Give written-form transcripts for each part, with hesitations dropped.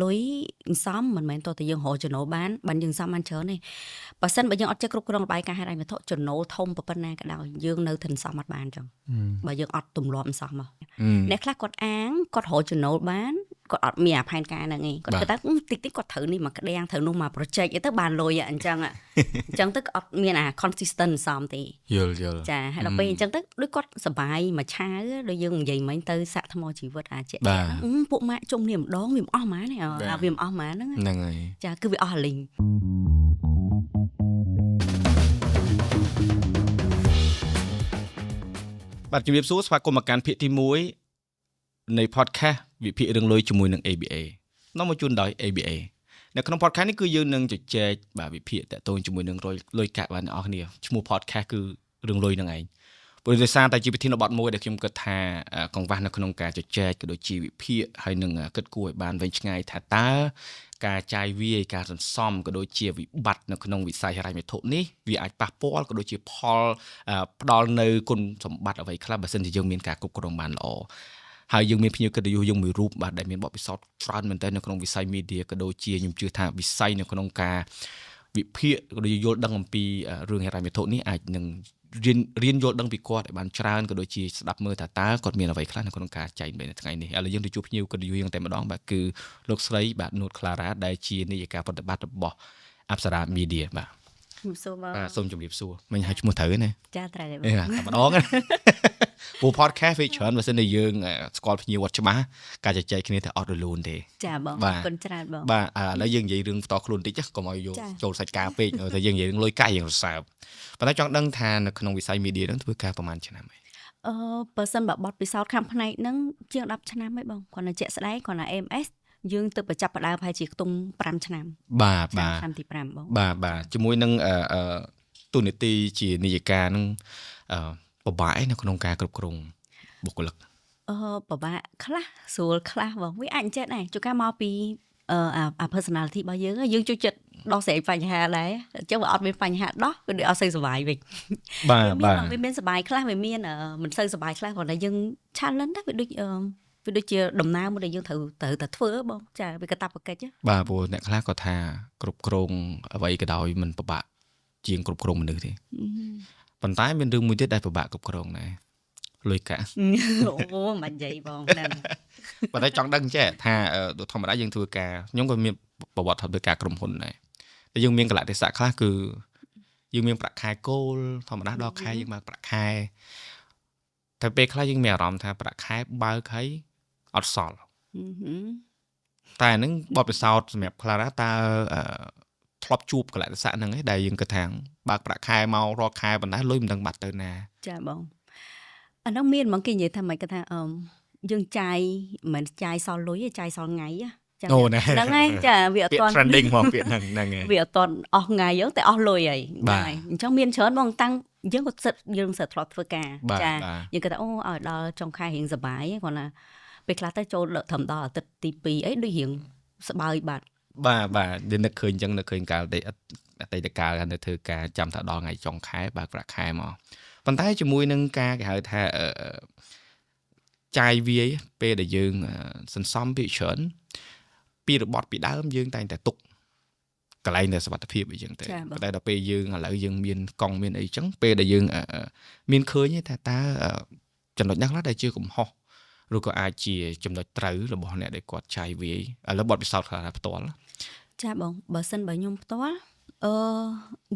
លុយសន្សំមិនមែនតតែយើងរកចំណូលបានបានយើងសន្សំបានច្រើនទេបើសិនបើយើងអត់ចេះគ្រប់គ្រងរបាយការណ៍ហិរញ្ញវត្ថុចំណូលធំប៉ុណ្ណាក៏ដោយយើងនៅតែសន្សំអត់បានចឹងបើយើងអត់ទម្លាប់សន្សំមកអ្នកខ្លះគាត់អាងគាត់រកចំណូលបានគាត់អត់មានអាផែនការហ្នឹងឯងគាត់គិតថាតិចតិចគាត់ត្រូវនេះមកក្តាំងត្រូវនោះមក project អីទៅបានលុយអញ្ចឹងអញ្ចឹងទៅអត់មានអា consistent សន្សំទេ យល់យល់ ចាហើយដល់ពេលអញ្ចឹងទៅដូចគាត់សបាយមួយឆាវដូចយើងនិយាយមិញទៅសាក់ថ្មជីវិតអាជាក់ពួកម៉ាក់ជុំនេះម្ដងវាមិនអស់ហ្មងអាវាមិនអស់ហ្មងហ្នឹង ហ្នឹងហើយ ចាគឺវាអស់អាលីង បាទជំរាបសួរស្វាគមន៍មកកាន់ភាគទី1នៃ podcast វិភាគរឿងលុយជាមួយនឹង ABA នាំមកជូនដោយ ABA នៅក្នុង podcast នេះគឺយើងនឹងជជែកបាទវិភាគតាក់ទងជាមួយនឹងលុយកាក់បាទអ្នកនរគ្នាឈ្មោះ podcast គឺរឿងលុយហ្នឹងឯងព្រោះដោយសារតែជាប្រធានបទមួយដែលខ្ញុំគិតថាកង្វះនៅក្នុងការជជែកក៏ដូចជាវិភាគហើយនឹងគិតគូរឲ្យបានវែងឆ្ងាយថាតើការចាយវាយការសន្សំក៏ដូចជាវិបត្តិនៅក្នុងវិស័យហិរញ្ញវត្ថុនេះវាអាចប៉ះពាល់ក៏ដូចជាផលផ្ដល់នៅគុណសម្បត្តិអ្វីខ្លះបើសិនជាយើងមានការគ្រប់គ្រងបានល្អហើយយើងមានភ្ញៀវកិត្តិយសយើងមួយរូបបាទដែលមានបទពិសោធន៍ច្រើនមែនទែននៅក្នុងវិស័យ media ក៏ដូចជាខ្ញុំជឿថាវិស័យនៅក្នុងការវិភាគក៏ដូចជាយល់ដឹងអំពីរឿងហិរញ្ញវត្ថុនេះអាចនឹងរៀនរៀនយល់ដឹងពីគាត់ឲ្យបានច្រើនក៏ដូចជាស្ដាប់មើលថាតើគាត់មានអ្វីខ្លះនៅក្នុងការចែករំលែកនៅថ្ងៃនេះឥឡូវយើងទៅជួបភ្ញៀវកិត្តិយសយើងតែម្ដងបាទគឺលោកស្រីបាទនួតក្លារ៉ាដែលជានាយិកាប្រតិបត្តិរបស់អប្សរា Media បាទ ជំរាបសួរបង បាទសូមជម្រាបសួរមិញហៅឈ្មោះត្រូវទេណា ចាត្រូវហើយ តែម្ដងព្រោះ podcast វាច្រើនបើសិនជាយើងស្គាល់ភ្ញៀវអត់ច្បាស់ការជជែកគ្នាទៅអត់រលូនទេ ចាបងអរគុណច្រើនបង បាទឥឡូវយើងនិយាយរឿងផ្ទាល់ខ្លួនតិចកុំឲ្យយកចូលសាច់ការពេកតែយើងនិយាយរឿងលុយកាក់យើងរសើបប៉ុន្តែចង់ដឹងថានៅក្នុងវិស័យ media ហ្នឹងធ្វើការប្រហែលឆ្នាំហើយ អឺបើសិនបើបទពិសោធន៍ខាងផ្នែកហ្នឹងជាង10ឆ្នាំហើយបងគ្រាន់តែជាក់ស្ដែងគ្រាន់តែ AMS យើងទៅបញ្ចាប់ផ្ដើមប្រហែលជាខ្ទង់5ឆ្នាំ បាទបាទ ឆ្នាំទី5បង បាទបាទជាមួយនឹងអឺទូនីតិជានាយិកាហ្នឹងអឺពិបាកឯនៅក្នុងការគ្រប់គ្រងបុគ្គលិក អឺពិបាកខ្លះស្រួលខ្លះបងវាអាចអញ្ចឹងដែរជួនកាលមកពីអឺអា personality របស់យើងយើងចូលចិត្តដោះស្រាយបញ្ហាដែរអញ្ចឹងបើអត់មានបញ្ហាដោះវាដូចអត់សូវសុបាយវិញ បាទបាទ វាមានសុបាយខ្លះវាមានមិនសូវសុបាយខ្លះគ្រាន់តែយើង challenge ដែរវាដូចវាដូចជាដំណើរមួយដែលយើងត្រូវត្រូវតែធ្វើបងចាវាកតាបកិច្ច បាទព្រោះអ្នកខ្លះក៏ថាគ្រប់គ្រងអ្វីក៏ដោយមិនពិបាកជាងគ្រប់គ្រងមនុស្សទេប៉ុន្តែមានរឿងមួយទៀតដែលពិបាកគ្រប់គ្រងដែរលុយកាក់ អូមិននិយាយបងហ្នឹង ប៉ុន្តែចង់ដឹងចេះថាធម្មតាយើងធ្វើការខ្ញុំក៏មានប្រវត្តិធ្វើការក្រុមហ៊ុនដែរតែយើងមានកលៈទេសៈខ្លះគឺយើងមានប្រាក់ខែគោលធម្មតាដល់ខែយើងបើកប្រាក់ខែតែពេលខ្លះយើងមានអារម្មណ៍ថាប្រាក់ខែបើកហើយអត់សល់តែហ្នឹងបទពិសោធន៍សម្រាប់ខ្លះតើធ្លាប់ជួបកលៈទេសៈហ្នឹងឯងដែលយើងគិតថាបើកប្រាក់ខែមករាល់ខែប៉ុន្តែលុយមិនដឹងបាត់ទៅណា ចាបងអាហ្នឹងមានហ្មងគេនិយាយថាមិនគាត់ថាអឺយើងចាយមិនមែនចាយសល់លុយទេចាយសល់ថ្ងៃ ចាអូណែ ហ្នឹងហើយចាវាអត់ទាន់ trending ហ្មងពាក្យហ្នឹងហ្នឹងហើយ វាអត់ទាន់អស់ថ្ងៃហ្នឹងតែអស់លុយហើយហ្នឹងហើយអញ្ចឹងមានច្រើនបងតាំងយើងក៏សិតយើងសិតធ្លាប់ធ្វើការចាយើងគិតថាអូឲ្យដល់ចុងខែរៀងសប្បាយគ្រាន់តែពេលខ្លះទៅចូលត្រឹមដល់អាទិត្យទី2អីដូចរៀងស្បើយបាត់ បាទបាទយើងនឹកឃើញអញ្ចឹងនឹកឃើញកាលអតីតកាលនៅធ្វើការចាំថាដល់ថ្ងៃចុងខែបើកប្រាក់ខែមកប៉ុន្តែជាមួយនឹងការគេហៅថាចាយវាយពេលដែលយើងសន្សំពីច្រើនពីរបត់ពីដើមយើងតែងតែទុកកន្លែងដែលសុវត្ថិភាពអីចឹងទៅប៉ុន្តែដល់ពេលយើងឥឡូវយើងមានកង់មានអីចឹងពេលដែលយើងមានឃើញថាតើចំណុចណាខ្លះដែលជាកំហុសឬក៏អាចជាចំណុចត្រូវរបស់អ្នកដែលគាត់ចាយវាយឥឡូវបទពិសោធន៍ខ្លះផ្ទាល់ ចាបងបើសិនបើខ្ញុំផ្ទាល់អឺ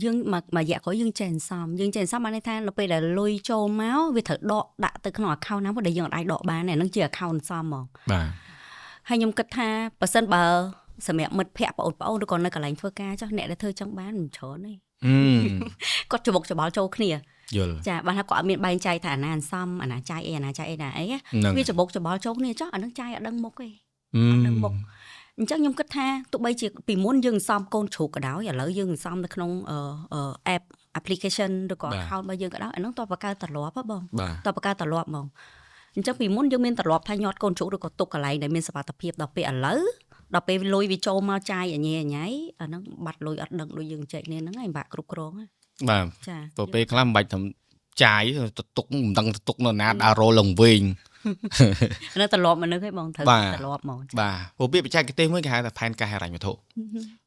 យើងមួយរយៈក្រោយយើងចេះអន្សំយើងចេះអន្សំបានន័យថានៅពេលដែលលុយចូលមកវាត្រូវដកដាក់ទៅក្នុង account ណាមួយដែលយើងអាចដកបានហ្នឹងជា account អន្សំហ្មង បាទ ហើយខ្ញុំគិតថាបើសិនបើសម្រាប់មិត្តភ័ក្តិបងប្អូនឬក៏នៅកន្លែងធ្វើការចុះអ្នកដែលធ្វើចឹងបានមិនច្រើនទេគាត់ច្បុកច្បល់ចូលគ្នា យល់ ចាបានថាគាត់អត់មានបែងចែកថាអាណាអន្សំអាណាចាយអីអាណាចាយអីណាអីវាច្បុកច្បល់ចូលគ្នាចុះអានឹងចាយអត់ដឹងមុខទេអត់ដឹងមុខអញ្ចឹងខ្ញុំគិតថាទោះបីជាពីមុនយើងអន្សំកូនជ្រូកក៏ដោយឥឡូវយើងអន្សំនៅក្នុង app application ឬក៏ account របស់យើងក៏ដោយអានោះតបបង្កើតទម្លាប់ហ៎បងតបបង្កើតទម្លាប់ហ្មងអញ្ចឹងពីមុនយើងមានទម្លាប់ថាញាត់កូនជ្រូកឬក៏ទុកកន្លែងដែលមានសុវត្ថិភាពដល់ពេលឥឡូវដល់ពេលលុយវាចូលមកចាយអញញ៉ៃអាហ្នឹងបាត់លុយអត់ដឹងដូចយើងចែកគ្នាហ្នឹងឯងបាក់គ្រប់គ្រង បាទ ចា ព្រោះពេលខ្លះមិនបាច់ធ្វើចាយទៅទុកមិនដឹងទៅទុកនៅណាដើររលឡើងវិញ នៅត្រឡប់មនុស្សឯងបងត្រូវត្រឡប់ហ្មង បាទព្រោះពាក្យបច្ចេកទេសមួយគេហៅថាផែនការហិរញ្ញវត្ថុ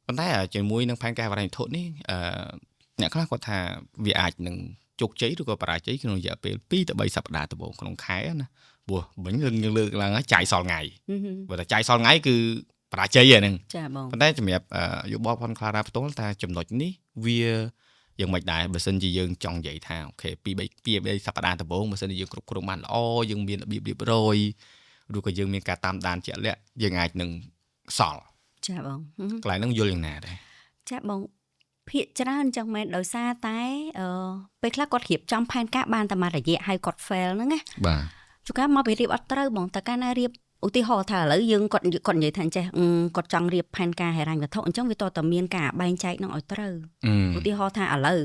ប៉ុន្តែជាមួយនឹងផែនការហិរញ្ញវត្ថុនេះអឺអ្នកខ្លះគាត់ថាវាអាចនឹងជោគជ័យឬក៏បរាជ័យក្នុងរយៈពេល2ទៅ3សប្តាហ៍ដំបូងក្នុងខែណាព្រោះវិញយើងលើកឡើងចាយសល់ថ្ងៃបើតែចាយសល់ថ្ងៃគឺបរាជ័យហ្នឹង ចាបង ប៉ុន្តែសម្រាប់យោបល់ផនក្លារ៉ាផ្ទាល់ថាចំណុចនេះវាយ៉ាងម៉េចដែរបើសិនជាយើងចង់និយាយថាOK 2 3 2 3សប្តាហ៍ដំបូងបើសិនជាយើងគ្រប់គ្រងបានល្អយើងមានរបៀបរៀបរយឬក៏យើងមានការតាមដានជាក់លាក់យើងអាចនឹងសល់ ចាបង កន្លែងហ្នឹងយល់យ៉ាងណាដែរ ចាបងភាកច្រើនចឹងមែនដោយសារតែអឺពេលខ្លះគាត់រៀបចំផែនការបានតែមួយរយៈហើយគាត់ fail ហ្នឹងណា បាទ ជួនកាលមកពីរៀបអត់ត្រូវបងតែកាលណារៀបឧទាហរណ៍ថាឥឡូវយើងគាត់គាត់និយាយថាអញ្ចេះគាត់ចង់រៀបផែនការហិរញ្ញវត្ថុអញ្ចឹងវាតតែមានការបែងចែកនឹងឲ្យត្រូវឧទាហរណ៍ថាឥឡូវ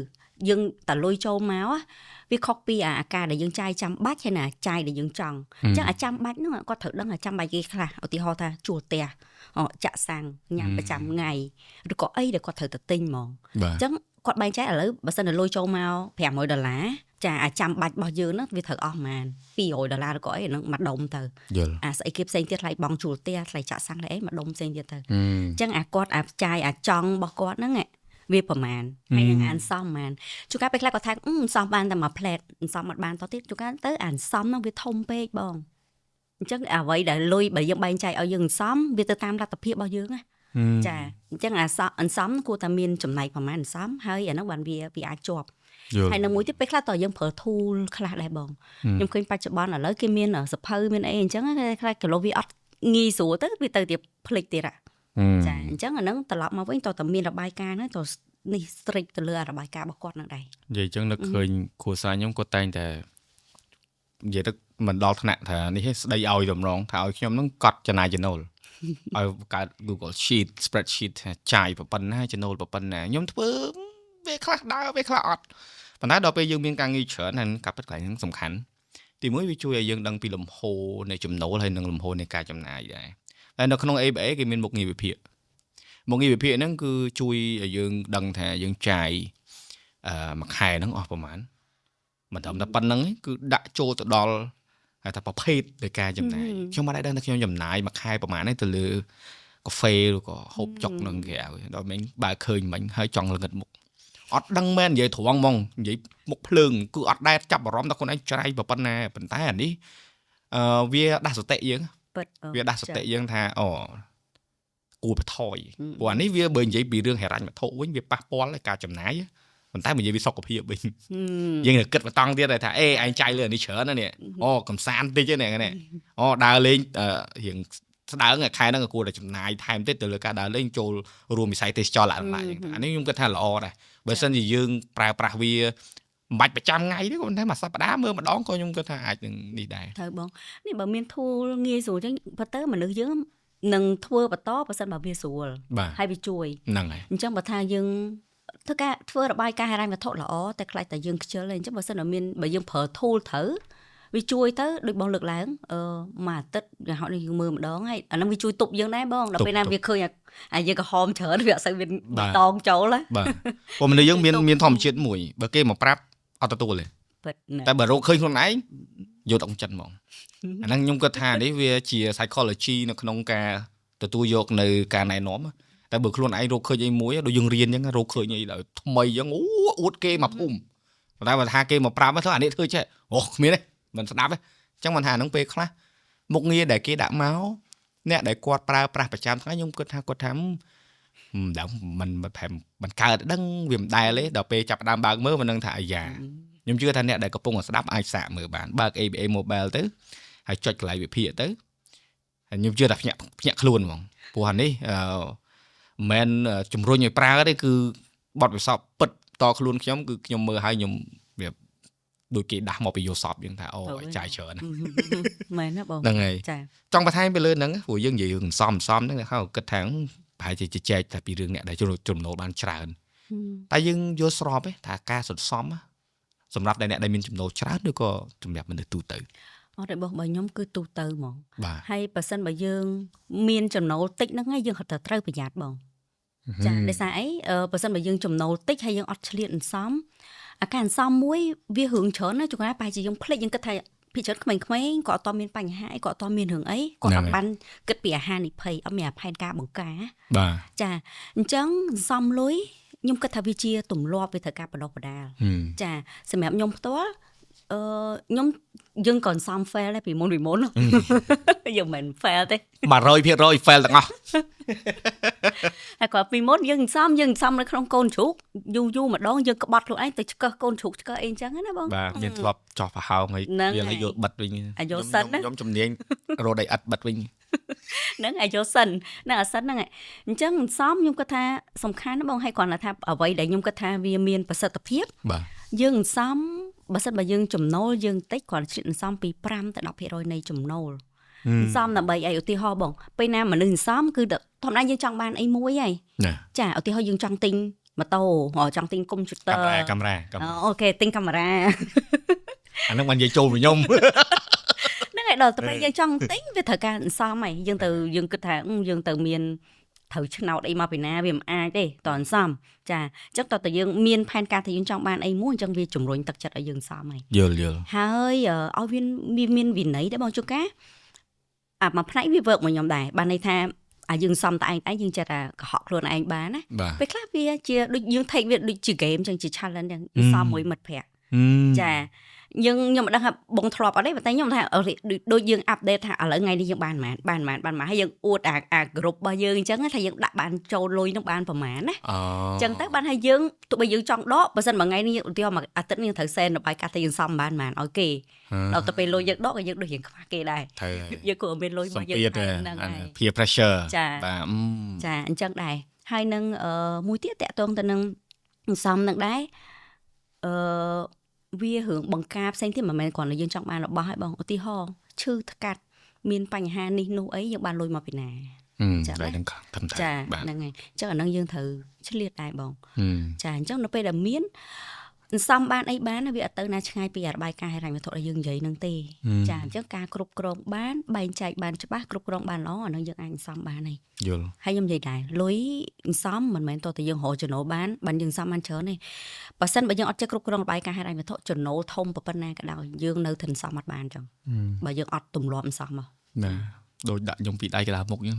យើងតលុយចូលមកវាខុសពីអាការដែលយើងចាយចាំបាច់ហើយណាចាយដែលយើងចង់អញ្ចឹងអាចាំបាច់ហ្នឹងគាត់ត្រូវដឹងអាចាំបាច់គេខ្លះឧទាហរណ៍ថាជួលផ្ទះចាក់សាំងញ៉ាំប្រចាំថ្ងៃឬក៏អីដែលគាត់ត្រូវទៅទិញហ្មងអញ្ចឹងគាត់បែងចែកឥឡូវបើសិនតែលុយចូលមក500ដុល្លារចាអាចាំបាច់របស់យើងហ្នឹងវាត្រូវអស់ប្រហែល200ដុល្លារឬក៏អីហ្នឹងមួយដុំទៅអាស្អីគេផ្សេងទៀតថ្លៃបង់ជួលផ្ទះថ្លៃចាក់សាំងថ្លៃអីមួយដុំផ្សេងទៀតទៅអញ្ចឹងអាគាត់អាចាយអាចង់របស់គាត់ហ្នឹងវាប្រមាណហើយនឹងអានសំប្រមាណជួនកាលពេលខ្លះគាត់ថាសំបានតែមួយផ្លែតសំអត់បានតទៀតជួនកាលទៅអានសំហ្នឹងវាធំពេកបងអញ្ចឹងអ្វីដែលលុយបើយើងបែងចែកឲ្យយើងសំវាទៅតាមលទ្ធភាពរបស់យើងណាចាអញ្ចឹងអាសអន្សំគួរតែមានចំណែកប្រមាណអន្សំហើយអាហ្នឹងបានវាវាអាចជាប់ហើយនៅមួយទៀតពេលខ្លះតើយើងប្រើ tool ខ្លះដែរបងខ្ញុំឃើញបច្ចុប្បន្នឥឡូវគេមានសភៅមានអីអញ្ចឹងខ្លះគីឡូវាអត់ងាយស្រួលទៅវាទៅទៀតភ្លេចទៀតចាអញ្ចឹងអាហ្នឹងត្រឡប់មកវិញតើតមានរបាយការណ៍ហ្នឹងតើនេះ strict ទៅលើរបាយការណ៍របស់គាត់នឹងដែរ និយាយអញ្ចឹងនឹកឃើញគ្រួសារខ្ញុំគាត់តែងតែនិយាយទៅមិនដល់ថ្នាក់ថានេះស្ដីឲ្យតម្រងថាឲ្យខ្ញុំនឹងកត់ចំណាយចំណូលឲ្យបង្កើត Google Sheet spreadsheet ថាចាយប៉ុណ្ណាចំណូលប៉ុណ្ណាខ្ញុំធ្វើវាខ្លះដើរវាខ្លះអត់ប៉ុន្តែដល់ពេលយើងមានការងារច្រើនហ្នឹងកាប់ពិតកន្លែងហ្នឹងសំខាន់ទីមួយវាជួយឲ្យយើងដឹងពីលំហូរនៃចំណូលហើយនិងលំហូរនៃការចំណាយដែរតែនៅក្នុង ABA គេមានមុខងារវិភាគមុខងារវិភាគហ្នឹងគឺជួយឲ្យយើងដឹងថាយើងចាយអឺមួយខែហ្នឹងអស់ប្រហែលមិនត្រឹមតែប៉ុណ្្នឹងទេគឺដាក់ចូលទៅដល់ហៅថាប្រភេទនៃការចំណាយខ្ញុំមិនដែលដឹងថាខ្ញុំចំណាយមួយខែប្រហែលទេទៅលើកាហ្វេឬក៏ហូបចុកនឹងគេឲ្យដល់មិញបើឃើញមិញហើយចង់ល្ងិតមុខអត់ដឹងមែននិយាយត្រង់ហ្មងនិយាយមុខភ្លើងគឺអត់ដែលចាប់អារម្មណ៍ថាខ្លួនឯងច្រៃប៉ុណ្ណាប៉ុន្តែអានេះអឺវាដាស់សតិយើង ពិត វាដាស់សតិយើងថាអូគួរបន្ថយព្រោះអានេះវាបើនិយាយពីរឿងហិរញ្ញវត្ថុវិញវាប៉ះពាល់ដល់ការចំណាយប៉ុន្តែបើនិយាយពីសុខភាពវិញយើងនឹងគិតបន្តទៀតថាអេឯងចាយលើអានេះច្រើនណាស់នេះអូកំសាន្តតិចទេនេះអូដើរលេងរៀងស្ដើងខែហ្នឹងក៏គួរតែចំណាយថែមទៀតទៅលើការដើរលេងចូលរួមវិស័យទេសចរឡើងឡើងអានេះខ្ញុំគិតថាល្អដែរបើសិនជាយើងប្រើប្រាស់វាមិនបាច់ប្រចាំថ្ងៃទេក៏តែមួយសប្តាហ៍មើលម្ដងក៏ខ្ញុំគិតថាអាចនឹងនេះដែរ ត្រូវបងនេះបើមាន tool ងាយស្រួលចឹងបើទៅមនុស្សយើងនឹងធ្វើបន្តបើសិនបើវាស្រួលហើយវាជួយ ហ្នឹងហើយ អញ្ចឹងបើថាយើងធ្វើការធ្វើរបាយការណ៍ហិរញ្ញវត្ថុល្អតែខ្លាចតែយើងខ្ជិលអញ្ចឹងបើសិនបើមានបើយើងប្រើ tool ត្រូវវាជួយទៅដូចបងលើកឡើងអឺមួយអាទិត្យគេហៅនេះយើងមើលម្ដងហើយអាហ្នឹងវាជួយទប់យើងដែរបងដល់ពេលណាវាឃើញអាយើងក្រហមច្រើនវាអត់សូវមានតងចូលណា បាទព្រោះមនុស្សយើងមានមានធម្មជាតិមួយបើគេមកប្រាប់អត់ទទួលទេ ពិត តែបើរកឃើញខ្លួនឯងយកទៅចិត្តហ្មងអាហ្នឹងខ្ញុំគិតថានេះវាជា psychology នៅក្នុងការទទួលយកនៅការណែនាំតែបើខ្លួនឯងរកឃើញអីមួយដូចយើងរៀនអញ្ចឹងរកឃើញអីដល់ថ្មីអញ្ចឹងអូអួតគេមកភូមិតែបើថាគេមកប្រាប់ទៅអានេះធ្វើចេះអូគ្មានទេមិនស្ដាប់ទេអញ្ចឹងមិនថាហ្នឹងពេលខ្លះមុខងារដែលគេដាក់មកអ្នកដែលគាត់ប្រើប្រាស់ប្រចាំថ្ងៃខ្ញុំគិតថាគាត់ថាមិនដឹងមិនប្រែមិនកើតដឹងវាមិនដែលទេដល់ពេលចាប់ដើមបើកមើលមិនដឹងថាអាយ៉ាខ្ញុំជឿថាអ្នកដែលកំពុងស្ដាប់អាចសាកមើលបានបើក ABA Mobile ទៅហើយចុចកន្លែងវិភាគទៅហើយខ្ញុំជឿថាភ្ញាក់ភ្ញាក់ខ្លួនហ្មងព្រោះអានេះអឺមិនមែនជំរុញឲ្យប្រើទេគឺបទពិសោធន៍ពិតតខ្លួនខ្ញុំគឺខ្ញុំមើលហើយខ្ញុំវាដូចគេដាស់មកពីយល់សពយើងថាអូឲ្យចាយច្រើន មែនណាបង ហ្នឹងហើយ ចា ចង់បន្ថែមទៅលើហ្នឹងព្រោះយើងនិយាយរឿងសំសំហ្នឹងเขาគិតថាប្រហែលជាជជែកតែពីរឿងអ្នកដែលចំណូលបានច្រើនតែយើងយល់ស្របទេថាការសន្សំសម្រាប់តែអ្នកដែលមានចំណូលច្រើនឬក៏សម្រាប់មនុស្សទូទៅ អត់ទេបងបើខ្ញុំគឺទូទៅហ្មង បាទ ហើយបើសិនបើយើងមានចំណូលតិចហ្នឹងហើយយើងហត់តែត្រូវប្រយ័ត្នបងចាដោយសារអីបើសិនបើយើងចំណូលតិចហើយយើងអត់ឆ្លៀតអន្សំអាការអន្សំមួយវារឿងច្រើនណាជួនកាលប្រហែលជាយើងភ្លេចយើងគិតថាភាគ ភាគច្រើនក្មេងៗក៏អត់តមានបញ្ហាអីក៏អត់តមានរឿងអីគាត់អត់បានគិតពីអាហានិភ័យអត់មានអាផែនការបង្ការ បាទ ចាអញ្ចឹងសំលុយខ្ញុំគិតថាវាជាទម្លាប់វាត្រូវការបណ្ដុះបណ្ដាលចាសម្រាប់ខ្ញុំផ្ទាល់អឺខ្ញុំយើងក៏សំ fail ដែរពីមុនពីមុនយើងមិន fail ទេ 100% fail ទាំងអស់ ហើយក៏ពីមុនយើងសំយើងសំនៅក្នុងកូនជ្រូកយូរយូរម្ដងយើងក្បត់ខ្លួនឯងទៅឆ្កឹះកូនជ្រូកឆ្កឹះអីអញ្ចឹងណាបង បាទមានធ្លាប់ចោះប្រហោងហើយវាឲ្យយល់បិទវិញ យល់សិនណា ខ្ញុំជំនាញរត់ឲ្យអិតបិទវិញ ហ្នឹងឲ្យយល់សិនហ្នឹងអាសិនហ្នឹងអញ្ចឹងសំខ្ញុំគិតថាសំខាន់ណាបងហើយគ្រាន់តែថាអ្វីដែលខ្ញុំគិតថាវាមានប្រសិទ្ធភាព បាទ យើងសំបើសិនបើយើងចំណូលយើងតិចគ្រាន់តែសំពី5ទៅ10%នៃចំណូលសំដើម្បីអីឧទាហរណ៍បងពេលណាមនុស្សសំគឺធម្មតាយើងចង់បានអីមួយហើយចាឧទាហរណ៍យើងចង់ទិញម៉ូតូចង់ទិញកុំព្យូទ័រ កាមេរ៉ា OK ទិញកាមេរ៉ា អាហ្នឹងបាននិយាយចូលមកខ្ញុំ ហ្នឹងហើយដល់ទៅពេលយើងចង់ទិញវាត្រូវការសំហើយយើងទៅយើងគិតថាយើងទៅមានត្រូវឆ្នោតអីមកពីណាវាមិនអាចទេតអន្សំចាអញ្ចឹងតើតើយើងមានផែនការថាយើងចង់បានអីមួយអញ្ចឹងវាជំរុញទឹកចិត្តឲ្យយើងសំហើយ យល់យល់ ហើយឲ្យវាមានវិន័យដែរបងជួនកាលអាមួយផ្នែកវា work មកខ្ញុំដែរបានន័យថាអាយើងសំតែឯងឯងយើងចេះតែកុហកខ្លួនឯងបានណាពេលខ្លះវាជាដូចយើង take វាដូចជា game ចឹងជា challenge ចឹងសំមួយមិត្តភ័ក្តិចាយើងខ្ញុំមិនដឹងថាបងធ្លាប់អត់ទេប៉ុន្តែខ្ញុំថាដូចយើង update ថាឥឡូវថ្ងៃនេះយើងបានប៉ុន្មានបានប៉ុន្មានបានប៉ុន្មានហើយយើងអួតអាអាក្រុមរបស់យើងអញ្ចឹងថាយើងដាក់បានចូលលុយនឹងបានប្រហែលណា អ ញ្ចឹងទៅបានថាយើងទោះបីយើងចង់ដកបើសិនមួយថ្ងៃនេះយើងឧទាហរណ៍មួយអាទិត្យនេះត្រូវសែនរបាយការណ៍ថាយើងសំបានប៉ុន្មានឲ្យគេដល់ទៅពេលលុយយើងដកក៏យើងដូចរៀងខ្វះគេដែរ ត្រូវ យើងគួរមានលុយមកយើង ហ្នឹងហើយ peer pressure បាទ ចាអញ្ចឹងដែរហើយនឹងមួយទៀតតកតងទៅនឹងសំនឹងដែរអឺវារឿងបង្ការផ្សេងទៀតមិនមែនគ្រាន់តែយើងចង់បានរបស់ហើយបងឧទាហរណ៍ឈឺថ្កាត់មានបញ្ហានេះនោះអីយើងបានលុយមកពីណា ចាហ្នឹងត្រឹមត្រូវ ចាហ្នឹងហើយអញ្ចឹងអាហ្នឹងយើងត្រូវឆ្លៀតដែរបងចាអញ្ចឹងនៅពេលដែលមានសំបានអីបានវាអត់ទៅណាឆ្ងាយពីរបាយការណ៍ហិរញ្ញវត្ថុដែលយើងនិយាយហ្នឹងទេចាអញ្ចឹងការគ្រប់គ្រងបានបែងចែកបានច្បាស់គ្រប់គ្រងបានល្អអាហ្នឹងយើងអាចសំបានហើយ យល់ ហើយខ្ញុំនិយាយដែរលុយសំមិនមែនតើតែយើងរកចំណូលបានបានយើងសំបានច្រើនទេបើសិនបើយើងអត់ចេះគ្រប់គ្រងរបាយការណ៍ហិរញ្ញវត្ថុចំណូលធំប៉ុណ្ណាក៏ដោយយើងនៅធិនសំអត់បានចឹងបើយើងអត់ទម្លាប់សំមក ណាដូចដាក់ខ្ញុំពីដៃកណ្ដាលមុខចឹង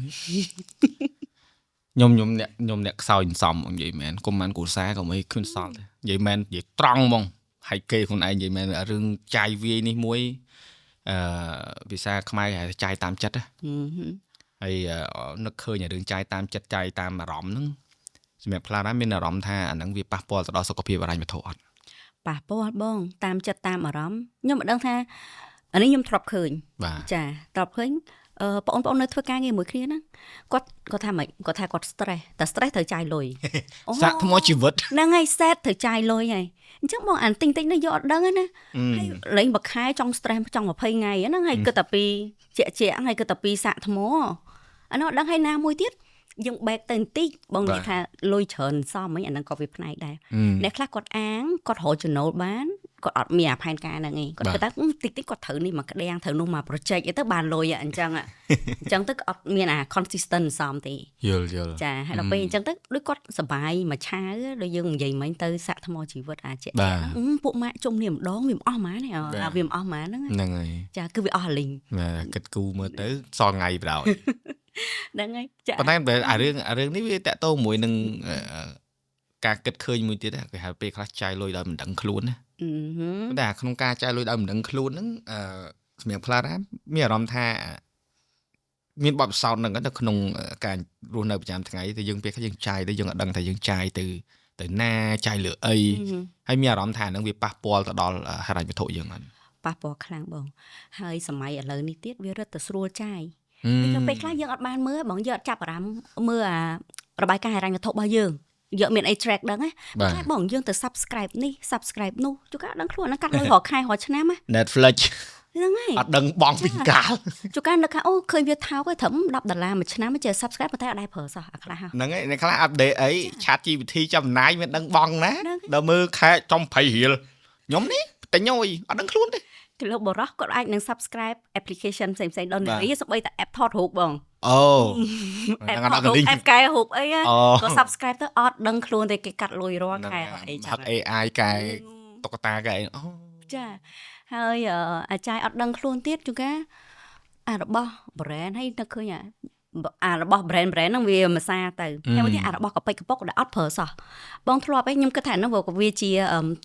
ខ្ញុំខ្ញុំអ្នកខ្ញុំអ្នកខ្សោយសំនិយាយមែនកុំបានគ្រួសារក៏មិនគ្មានសល់ទេនិយាយមែននិយាយត្រង់ហ្មងហើយគេខ្លួនឯងនិយាយមែនរឿងចាយវាយនេះមួយអឺភាសាខ្មែរគេហៅថាចាយតាមចិត្តណាហើយនឹកឃើញរឿងចាយតាមចិត្តចាយតាមអារម្មណ៍ហ្នឹងសម្រាប់ខ្លះដែរមានអារម្មណ៍ថាអាហ្នឹងវាប៉ះពាល់ទៅដល់សុខភាពហិរញ្ញវត្ថុអត់ ប៉ះពាល់បងតាមចិត្តតាមអារម្មណ៍ខ្ញុំមិនដឹងថាអានេះខ្ញុំធ្លាប់ឃើញចាធ្លាប់ឃើញអឺបងប្អូននៅធ្វើការងារមួយគ្នាហ្នឹងគាត់គាត់ថាម៉េចគាត់ថាគាត់ stress តែ stress ត្រូវចាយលុយ សាក់ថ្មជីវិត ហ្នឹងហើយ set ត្រូវចាយលុយហើយអញ្ចឹងបងអានតិចតិចនេះយកអត់ដឹងណាហើយលេងមួយខែចង់ stress ចង់20ថ្ងៃហ្នឹងហើយគិតតែពីជាក់ជាក់ហើយគិតតែពីសាក់ថ្មអានោះអត់ដឹងហើយណាមួយទៀតយើងបែកទៅបន្តិចបងនិយាយថាលុយច្រើនសមហីអាហ្នឹងក៏វាផ្នែកដែរអ្នកខ្លះគាត់អាងគាត់រកចំណូលបានគាត់អត់មានអាផែនការហ្នឹងឯងគាត់គិតថាតិចតិចគាត់ត្រូវនេះមកក្តាំងត្រូវនោះមក project អីទៅបានលុយអញ្ចឹងអញ្ចឹងទៅអត់មានអា consistent សមទេ យល់យល់ ចាហើយដល់ពេលអញ្ចឹងទៅដូចគាត់សបាយមួយឆាវដូចយើងនិយាយមិញទៅសាក់ថ្មជីវិតអាចជាពួកម៉ាក់ជុំនេះម្ដងវាមិនអស់ហ្មងអាវាមិនអស់ហ្មងហ្នឹង ហ្នឹងហើយ ចាគឺវាអស់លីង បាទគិតគូមើលទៅសល់ថ្ងៃប្រោយ ហ្នឹងហើយចា ប៉ុន្តែអារឿងអារឿងនេះវាតកតោមួយនឹងការគិតឃើញមួយទៀតគេហៅពេលខ្លះចាយលុយដោយមិនដឹងខ្លួនណាតែក្នុងការចាយលុយដោយមិនដឹងខ្លួនហ្នឹងអឺសម្រាប់ខ្លះដែរមានអារម្មណ៍ថាមានបទពិសោធន៍ហ្នឹងទៅក្នុងការរស់នៅប្រចាំថ្ងៃទៅយើងពេលខ្លះយើងចាយទៅយើងអត់ដឹងថាយើងចាយទៅទៅណាចាយលើអីហើយមានអារម្មណ៍ថាហ្នឹងវាប៉ះពាល់ទៅដល់ហិរញ្ញវត្ថុយើងហ្នឹង ប៉ះពាល់ខ្លាំងបងហើយសម័យឥឡូវនេះទៀតវារឹតតែស្រួលចាយពេលខ្លះយើងអត់បានមើលបងយើងអត់ចាប់អារម្មណ៍មើលអារបាយការណ៍ហិរញ្ញវត្ថុរបស់យើងយកមានអី track ដឹងណាតែបងយើងទៅ subscribe នេះ subscribe នោះជួនកាលដឹងខ្លួនហ្នឹងកាត់លុយរាល់ខែរាល់ឆ្នាំណា Netflix ហ្នឹងហើយ អត់ដឹងបងពីកាល ជួនកាលនឹកថាអូឃើញវាថោកហើយត្រឹម10ដុល្លារមួយឆ្នាំចេះ subscribe ប៉ុន្តែអត់ដែរប្រើសោះអាខ្លះ ហ្នឹងហើយអ្នកខ្លះ update អី Chat GPT ចំណាយមានដឹងបងណាដល់មើលខែចំ20រៀលខ្ញុំនេះតែញយអត់ដឹងខ្លួនទេ គីឡូបរោះគាត់អាចនឹង subscribe application ផ្សេងៗដល់នារីសូម្បីតែ app ថតរូបបង អូ app ថតរូប app កែរូបអីក៏ subscribe ទៅអត់ដឹងខ្លួនទេគេកាត់លុយរាល់ខែ អីចឹង AI កែតុក្កតាកែអូ ចា ហើយអាចារ្យអត់ដឹងខ្លួនទៀតជួនកាលអារបស់ brand ហើយនឹកឃើញអារបស់ brand brand ហ្នឹងវាមួយសាទៅហើយមួយទៀតអារបស់កប៉ិចកប៉ុកដែលអត់ប្រើសោះបងធ្លាប់ឯងខ្ញុំគិតថាហ្នឹងវាជា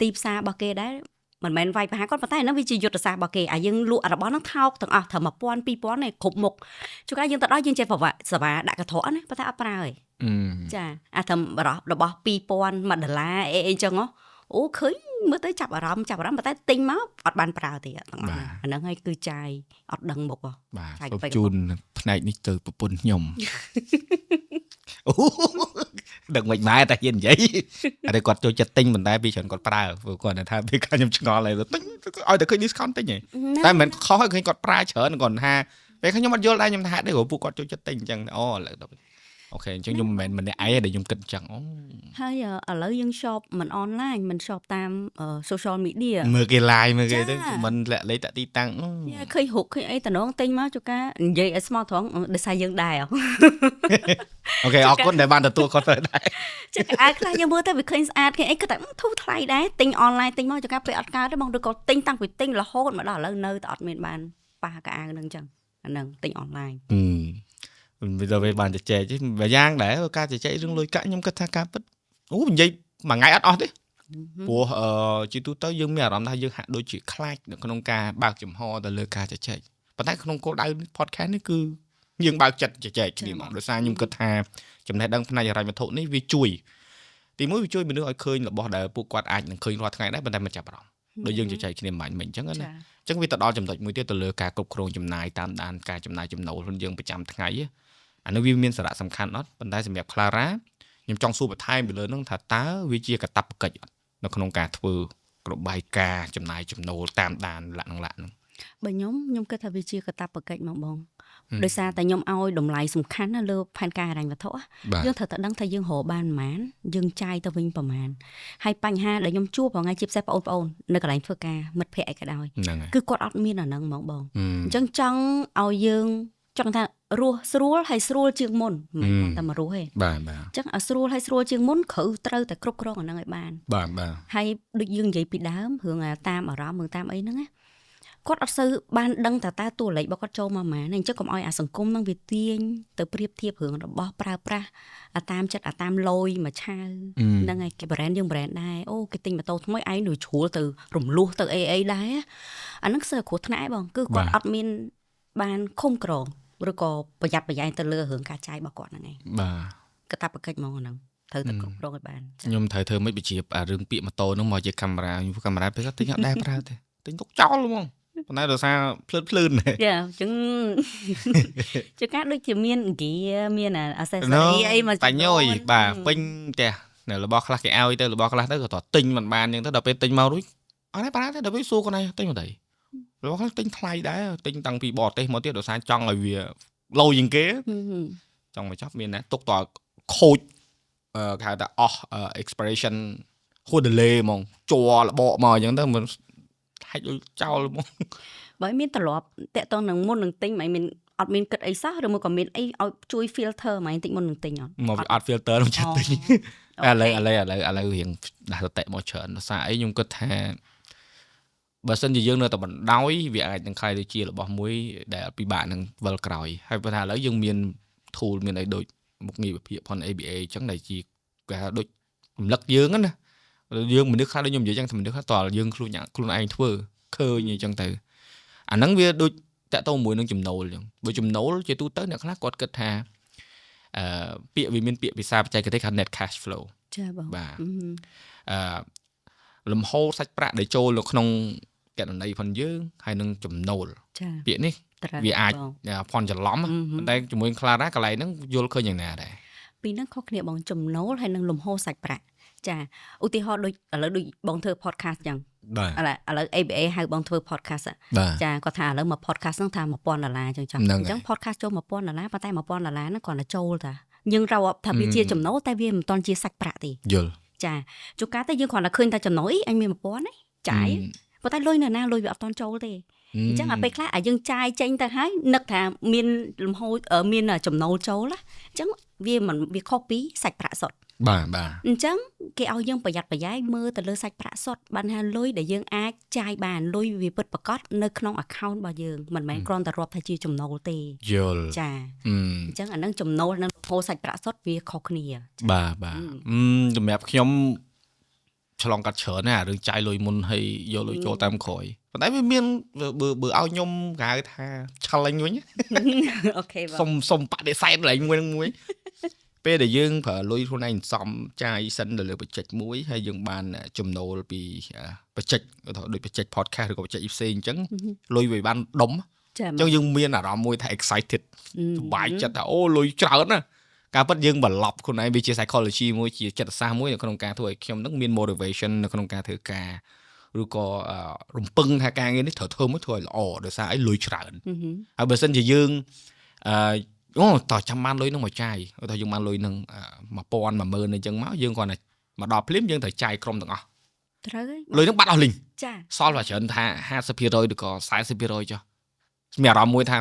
ទីផ្សាររបស់គេដែរមិនមែនវាយប្រហារគាត់ប៉ុន្តែហ្នឹងវាជាយុទ្ធសាស្ត្ររបស់គេអាយើងលក់អារបស់ហ្នឹងថោកទាំងអស់ត្រឹម1000 2000ឯងគ្រប់មុខជួនកាលយើងទៅដល់យើងចេះប្រវាក់សេវាដាក់កន្ត្រកណាប៉ុន្តែអត់ប្រើទេចាអាត្រឹមរបស់2000 1ដុល្លារអីអីចឹងហ៎អូឃើញមើលទៅចាប់អារម្មណ៍ចាប់អារម្មណ៍ប៉ុន្តែទិញមកអត់បានប្រើទេទាំងអស់អាហ្នឹងហើយគឺចាយអត់ដឹងមុខហ៎ បាទសូមជូនផ្នែកនេះទៅប្រពន្ធខ្ញុំអូដឹងមិនម៉ែតែហ៊ាននិយាយអត់គាត់ចូលចិត្តទិញប៉ុន្តែពីច្រើនគាត់ប្រើព្រោះគាត់ថាពេលខ្ញុំឆ្ងល់ហើយទិញឲ្យតែឃើញ discount ទិញហីតែមិនមែនខុសឲ្យឃើញគាត់ប្រើច្រើនគាត់ថាពេលខ្ញុំអត់យល់ដែរខ្ញុំថាហេតុអីព្រោះពួកគាត់ចូលចិត្តទិញអញ្ចឹងអូឥឡូវ okay អញ្ចឹងខ្ញុំមិនមែនម្នាក់ឯងដែលខ្ញុំគិតអញ្ចឹងអូ ហើយឥឡូវយើង shop មិន online មិន shop តាម social media មើលគេ live មើលគេទៅមិនលាក់លេខតាទីតាំង ឃើញរូបឃើញអីតំណងទិញមកជួកានិយាយឲ្យស្មោះត្រង់ដោយសារយើងដែរ okay អរគុណដែលបានទទួលខុសត្រូវដែរ ចាអាវខ្លះយើងមើលទៅវាឃើញស្អាតឃើញអីគាត់តែធូរថ្លៃដែរទិញ online ទិញមកជួកាពេលអត់កើតទេបងឬក៏ទិញតាំងពីទិញរហូតមកដល់ឥឡូវនៅតែអត់មានបានប៉ះកៅអៅហ្នឹងចឹងអាហ្នឹងទិញ online វាទៅបានជជែកមួយយ៉ាងដែរការជជែករឿងលុយកាក់ខ្ញុំគិតថាការពិតអូនិយាយមួយថ្ងៃអត់អស់ទេព្រោះជាទូទៅយើងមានអារម្មណ៍ថាយើងហាក់ដូចជាខ្លាចនៅក្នុងការបើកចំហទៅលើការជជែកប៉ុន្តែក្នុងគោលដៅ podcast នេះគឺយើងបើកចិត្តជជែកគ្នាមកដោយសារខ្ញុំគិតថាចំណេះដឹងផ្នែកហិរញ្ញវត្ថុនេះវាជួយទីមួយវាជួយមនុស្សឲ្យឃើញរបស់ដែលពួកគាត់អាចនឹងឃើញរាល់ថ្ងៃដែរប៉ុន្តែមិនចាប់អារម្មណ៍ដូចយើងជជែកគ្នាមិនមិនអញ្ចឹងណាអញ្ចឹងវាទៅដល់ចំណុចមួយទៀតទៅលើការគ្រប់គ្រងចំណាយតាមដានការចំណាយចំណូលខ្លួនយើងប្រចាំថ្ងៃអានោះវាមានសារៈសំខាន់អត់ប៉ុន្តែសម្រាប់ Clara ខ្ញុំចង់សួរបន្ថែមពីលើហ្នឹងថាតើវាជាកាតព្វកិច្ចអត់នៅក្នុងការធ្វើរបាយការណ៍ចំណាយចំណូលតាមដានលក្ខណៈលក្ខហ្នឹង បើខ្ញុំខ្ញុំគិតថាវាជាកាតព្វកិច្ចមកបងដោយសារតែខ្ញុំឲ្យតម្លៃសំខាន់ណាលើផែនការហិរញ្ញវត្ថុយើងត្រូវតែដឹងថាយើងរកបានប៉ុន្មានយើងចាយទៅវិញប៉ុន្មានហើយបញ្ហាដែលខ្ញុំជួបរាល់ថ្ងៃជាពិសេសបងប្អូននៅកន្លែងធ្វើការមិត្តភ័ក្តិអីក៏ដោយគឺគាត់អត់មានអាហ្នឹងហ្មងបងអញ្ចឹងចង់ឲ្យយើងចង់ថារស់ស្រួលហើយស្រួលជាងមុនមិនមែនតែមករស់ទេ បាទបាទ អញ្ចឹងឲ្យស្រួលហើយស្រួលជាងមុនគឺត្រូវតែគ្រប់គ្រងអាហ្នឹងឲ្យបាន បាទបាទ ហើយដូចយើងនិយាយពីដើមរឿងតាមអារម្មណ៍រឿងតាមអីហ្នឹងណាគាត់អត់សូវបានដឹងថាតើតួលេខរបស់គាត់ចូលមកប៉ុន្មានអញ្ចឹងកុំឲ្យអាសង្គមហ្នឹងវាទាញទៅប្រៀបធៀបរឿងរបស់ប្រើប្រាស់អាតាមចិត្តអាតាមលយមួយឆាវហ្នឹងហើយគេ brand យើង brand ដែរអូគេទិញម៉ូតូថ្មីឯងដូចជ្រួលទៅរំលោះទៅអីអីដែរអាហ្នឹងសើគ្រោះថ្នាក់ឯងបងគឺគាត់អត់មានបានឃុំក្រងឬក៏ប្រយ័ត្នប្រយែងទៅលើរឿងការចាយរបស់គាត់ហ្នឹងឯង បាទ កតាបកិច្ចហ្មងហ្នឹងត្រូវតែគ្រប់គ្រងឲ្យបាន ខ្ញុំត្រូវធ្វើម៉េចបញ្ជាអារឿងពាក្យម៉ូតូហ្នឹងមកជាកាមេរ៉ាខ្ញុំកាមេរ៉ាពេលទិញអត់ដែរប្រើទេទិញទុកចោលហ្មងប៉ុន្តែដោយសារភ្លឺភ្លឺន ចាអញ្ចឹងជាការដូចជាមាន gear មាន accessory អីមក បាញ់យបាទពេញផ្ទះនៅរបស់ខ្លះគេឲ្យទៅរបស់ខ្លះទៅក៏តទិញមិនបានអញ្ចឹងទៅដល់ពេលទិញមករួចអត់ដែរប្រើទេដល់ពេលសួរខ្លួនឯងទិញមកទៅរបស់ខ្លះទិញថ្លៃដែរទិញតាំងពីបរទេសមកទៀតដោយសារចង់ឲ្យវាឡូយជាងគេចង់មកចប់មានណាទុកតខូចគេហៅថាអស់ expiration ហួស delay ហ្មងជ័ររបកមកអញ្ចឹងទៅមិនហាច់ចោលហ្មង បើមានត្រឡប់តាក់តងនឹងមុននឹងទិញមិនមានអត់មានគិតអីសោះឬមួយក៏មានអីឲ្យជួយ filter ហ្មងតិចមុននឹងទិញអត់ មកវាអត់ filter ខ្ញុំចិត្តទិញឥឡូវឥឡូវឥឡូវឥឡូវរៀងដាស់សតិមកច្រើនដោយសារអីខ្ញុំគិតថាបើសិនជាយើងនៅតែបណ្ដោយវាអាចនឹងក្លាយទៅជារបស់មួយដែលពិបាកនឹងវិលក្រោយហើយបើថាឥឡូវយើងមាន tool មានអីដូចមុខងារវិភាគផង ABA អញ្ចឹងដែលជាគេហៅដូចរំលឹកយើងណាយើងមនុស្សខ្លះដូចខ្ញុំនិយាយអញ្ចឹងថាមនុស្សខ្លះតើយើងខ្លួនខ្លួនឯងធ្វើឃើញអញ្ចឹងទៅអាហ្នឹងវាដូចតាក់ទងមួយនឹងចំណូលអញ្ចឹងបើចំណូលជាទូទៅអ្នកខ្លះគាត់គិតថាពាក្យវាមានពាក្យភាសាបច្ចេកទេសហៅ net cash flow ចាបង បាទអឺលំហូរសាច់ប្រាក់ដែលចូលនៅក្នុងកណន័យផងយើងហើយនឹងចំណូល ចា ពាក្យនេះវាអាចផន់ច្រឡំប៉ុន្តែជាមួយ Clara កន្លែងហ្នឹងយល់ឃើញយ៉ាងណាដែរ ពីហ្នឹងខុសគ្នាបងចំណូលហើយនឹងលំហូរសាច់ប្រាក់ចាឧទាហរណ៍ដូចឥឡូវដូចបងធ្វើ podcast ចឹង បាទ ឥឡូវឥឡូវ ABA ហៅបងធ្វើ podcast ចាគាត់ថាឥឡូវមក podcast ហ្នឹងថា1000ដុល្លារចឹងចឹងអញ្ចឹង podcast ចូល1000ដុល្លារប៉ុន្តែ1000ដុល្លារហ្នឹងគ្រាន់តែចូលតាយើងរាប់ថាវាជាចំណូលតែវាមិនទាន់ជាសាច់ប្រាក់ទេ យល់ ចាជួនកាលទៅយើងគ្រាន់តែឃើញតែចំណូលអីអញមាន1000ណាចាយប៉ុន្តែលុយនៅណាលុយវាអត់ទាន់ចូលទេអញ្ចឹងអាពេលខ្លះអាយើងចាយចេញទៅហើយនឹកថាមានលំហូរមានចំណូលចូលណាអញ្ចឹងវាមិនវាខុសពីសាច់ប្រាក់សុទ្ធ បាទបាទ អញ្ចឹងគេឲ្យយើងប្រយ័ត្នប្រយែងមើលទៅលើសាច់ប្រាក់សុទ្ធបានថាលុយដែលយើងអាចចាយបានលុយវាពិតប្រាកដនៅក្នុង account របស់យើងមិនមែនគ្រាន់តែរាប់ថាជាចំណូលទេ យល់ ចាអញ្ចឹងអានឹងចំណូលនិងលំហូរសាច់ប្រាក់សុទ្ធវាខុសគ្នា បាទបាទសម្រាប់ខ្ញុំឆ្លងកាត់ច្រើនណាស់រឿងចាយលុយមុនហើយយកលុយចូលតាមក្រោយប៉ុន្តែវាមានបើបើឲ្យខ្ញុំគេហៅថា challenge វិញ okay បង សុំសុំបដិសេធកន្លែងមួយនឹងមួយពេលដែលយើងប្រើលុយខ្លួនឯងសំចាយសិនទៅលើ project មួយហើយយើងបានចំណូលពី project ដូច project podcast ឬក៏ project ផ្សេងអញ្ចឹងលុយវាបានដុំ ចា អញ្ចឹងយើងមានអារម្មណ៍មួយថា excited សប្បាយចិត្តថាអូលុយច្រើនណាស់ការពិតយើងបន្លប់ខ្លួនឯងវាជា psychology មួយជាចិត្តសាស្ត្រមួយនៅក្នុងការធ្វើឲ្យខ្ញុំនឹងមាន motivation នៅក្នុងការធ្វើការឬក៏រំពឹងថាការងារនេះត្រូវធ្វើមួយធ្វើឲ្យល្អដោយសារអីលុយច្រើនហើយបើសិនជាយើងអឺអូតោះចាំបានលុយនឹងមកចាយឧទាហរណ៍យើងបានលុយនឹង1000 10000អញ្ចឹងមកយើងគ្រាន់តែមកដល់ភ្លាមយើងត្រូវចាយក្រុមទាំងអស់ ត្រូវហើយ លុយនឹងបាត់អស់លីង ចា សល់តែច្រើនថា50%ឬក៏40%ចុះមានអារម្មណ៍មួយថា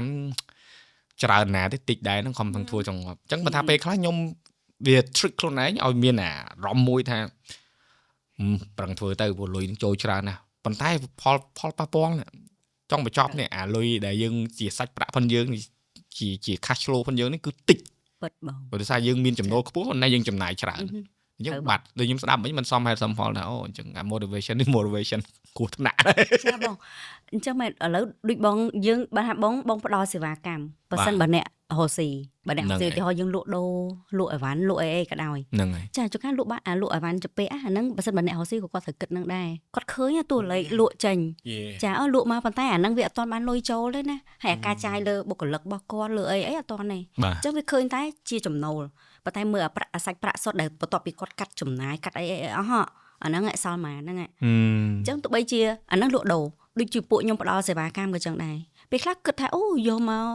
ច្រើនណាស់ទេតិចដែរហ្នឹងខំទាំងធ្វើចង់ងាប់អញ្ចឹងបើថាពេលខ្លះខ្ញុំវា trick ខ្លួនឯងឲ្យមានអារម្មណ៍មួយថាប្រឹងធ្វើទៅព្រោះលុយនឹងចូលច្រើនណាស់ប៉ុន្តែផលផលប៉ះពាល់ចង់បញ្ចប់នេះអាលុយដែលយើងជាសាច់ប្រាក់ផងយើងជា cash flow ផងយើងនេះគឺតិច ពិតបង ព្រោះដោយសារយើងមានចំណូលខ្ពស់ប៉ុន្តែយើងចំណាយច្រើនអញ្ចឹងបាត់ដូចខ្ញុំស្ដាប់មិញមិនសមហេតុសមផលថាអូអញ្ចឹងអា motivation នេះ motivation គ្រោះថ្នាក់ ចាបងអញ្ចឹងមែនឥឡូវដូចបងយើងបើថាបងបងផ្ដល់សេវាកម្មបើសិនបើអ្នករកស៊ីបើអ្នករកស៊ីឧទាហរណ៍យើងលក់ដូរលក់អីវ៉ាន់លក់អីអីក៏ដោយ ហ្នឹងហើយ ចាជួនកាលលក់បាក់អាលក់អីវ៉ាន់ចាពេអាហ្នឹងបើសិនបើអ្នករកស៊ីក៏គាត់ត្រូវគិតនឹងដែរគាត់ឃើញតួលេខលក់ចេញចាអើលក់មកប៉ុន្តែអាហ្នឹងវាអត់ទាន់បានលុយចូលទេណាហើយអាការចាយលើបុគ្គលិករបស់គាត់លើអីអីអត់ទាន់ទេអញ្ចឹងវាឃើញតែជាចំណូលប៉ុន្តែមើលអាប្រាក់អាសាច់ប្រាក់សុទ្ធដែលបន្ទាប់ពីគាត់កាត់ចំណាយកាត់អីអីអស់អាហ្នឹងឯសល់មកហ្នឹងអញ្ចឹងទោះបីជាអាហ្នឹងលក់ដូរដូចជាពួកខ្ញុំផ្ដល់សេវាកម្មក៏ចឹងដែរពេលខ្លះគិតថាអូយកមក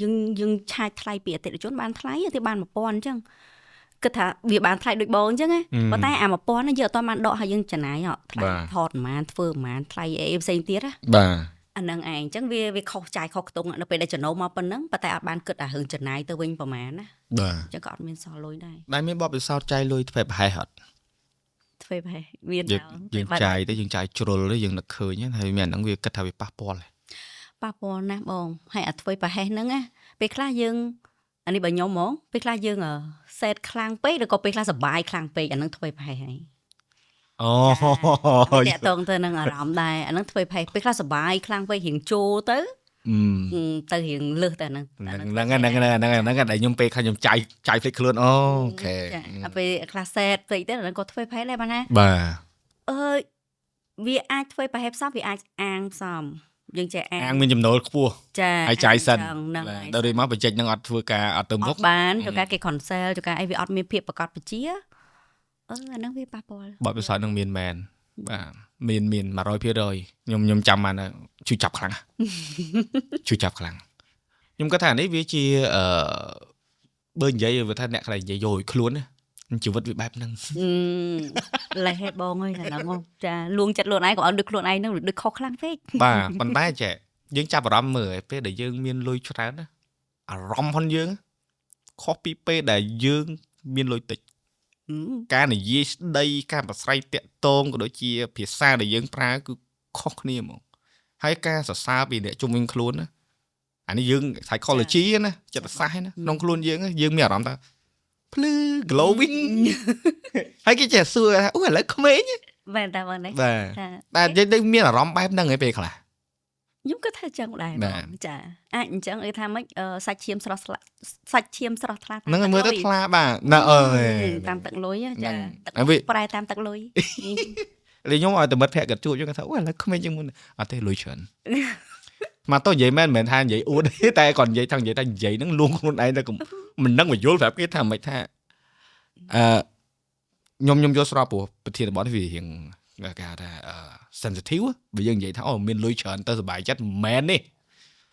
យើងយើងឆាយថ្លៃពីអតិថិជនបានថ្លៃទេបាន1000អញ្ចឹងគិតថាវាបានថ្លៃដូចបងអញ្ចឹងណាប៉ុន្តែអា1000ហ្នឹងយើងអត់បានដកហើយយើងចំណាយថ្លៃថតប្រហែលធ្វើប្រហែលថ្លៃអីផ្សេងទៀតណា បាទ អាហ្នឹងឯងអញ្ចឹងវាវាខុសចាយខុសខ្ទង់នៅពេលដែលចំណូលមកប៉ុណ្ណឹងប៉ុន្តែអត់បានគិតអារឿងចំណាយទៅវិញប្រហែលណា បាទ អញ្ចឹងក៏អត់មានសល់លុយដែរ ដែលមានបទពិសោធន៍ចាយលុយធ្វើប្រហែសអត់ ធ្វើប្រហែសមាន យើងចាយទៅយើងចាយជ្រុលទៅយើងនឹកឃើញហើយមានអាហ្នឹងវាគិតថាវាប៉ះពាល់ ប៉ះពាល់ណាស់បងហើយអាធ្វើប្រហែសហ្នឹងណាពេលខ្លះយើងអានេះបើខ្ញុំហ្មងពេលខ្លះយើងសេតខ្លាំងពេកឬក៏ពេលខ្លះសប្បាយខ្លាំងពេកអាហ្នឹងធ្វើប្រហែសហើយ អូ តាក់តងទៅនឹងអារម្មណ៍ដែរអាហ្នឹងធ្វើប្រហែសពេលខ្លះសប្បាយខ្លាំងពេករៀងចូលទៅទៅរៀងលើសតែហ្នឹង ហ្នឹងហ្នឹងហ្នឹងហ្នឹងហ្នឹងដែលខ្ញុំពេលខ្លះខ្ញុំចាយចាយភ្លេចខ្លួន okay ចាពេលខ្លះ sad ពេកទៅអាហ្នឹងក៏ធ្វើប្រហែសដែរបាទណា បាទ អើយវាអាចធ្វើប្រហែសផ្សំវាអាចអាងផ្សំយើងចេះអាង អាងមានចំណូលខ្ពស់ ចា ហើយចាយសិន ហ្នឹង ដល់រួចមក project ហ្នឹងអត់ធ្វើការអត់ទៅមុខ អត់បានជួនកាលគេ cancel ជួនកាលអីវាអត់មានភាពប្រកបប្រជាអឺអាហ្នឹងវាប៉ះពាល់ បទពិសោធន៍ហ្នឹងមានមែនបាទមានមាន100%ខ្ញុំខ្ញុំចាំបានជួយចាប់ខ្លាំងជួយចាប់ខ្លាំងខ្ញុំគាត់ថានេះវាជាអឺបើនិយាយវាថាអ្នកខ្លះនិយាយយកឲ្យខ្លួនណាជីវិតវាបែបហ្នឹង លេះហេបងអើយតែហ្នឹងចាលួងចិត្តខ្លួនឯងក៏អត់ដូចខ្លួនឯងហ្នឹងដូចខុសខ្លាំងពេក បាទប៉ុន្តែចេះយើងចាប់អារម្មណ៍មើលពេលដែលយើងមានលុយច្រើនណាអារម្មណ៍ផងយើងខុសពីពេលដែលយើងមានលុយតិចការនិយាយស្ដីការប្រស្រ័យតាក់ទងក៏ដូចជាភាសាដែលយើងប្រើគឺខុសគ្នាហ្មងហើយការសរសើរពីអ្នកជុំវិញខ្លួនណាអានេះយើង psychology ណាចិត្តសាស្ត្រណាក្នុងខ្លួនយើងយើងមានអារម្មណ៍ថាភ្លឺ glowing ហើយគេចេះសួរថាអូឥឡូវក្មេង មែនតើបងនេះ បាទតែយើងមានអារម្មណ៍បែបហ្នឹងឯងពេលខ្លះ ខ្ញុំគិតថាចឹងដែរបងចាអាចអញ្ចឹងគេថាម៉េចសាច់ឈាមស្រស់សាច់ឈាមស្រស់ថ្លា ហ្នឹងមើលទៅថ្លាបាទណាអើយ តាមទឹកលុយចាទឹកប្រែតាមទឹកលុយ លេខ្ញុំឲ្យតែមិត្តភក្តិគាត់ជួបខ្ញុំគាត់ថាអូឥឡូវក្មេងជាងមុនអត់ទេលុយច្រើនមកទៅនិយាយមែនមិនមែនថានិយាយអួតទេតែគាត់និយាយថានិយាយថានិយាយហ្នឹងលួងខ្លួនឯងទៅមិនដឹងមកយល់ប្រាប់គេថាមិនថាអឺខ្ញុំខ្ញុំយល់ស្របព្រោះប្រធានបទនេះវារៀងគេហៅថា sensitive បើយើងនិយាយថាអូមានលុយច្រើនទៅសុបាយចិត្តមិនមែនទេ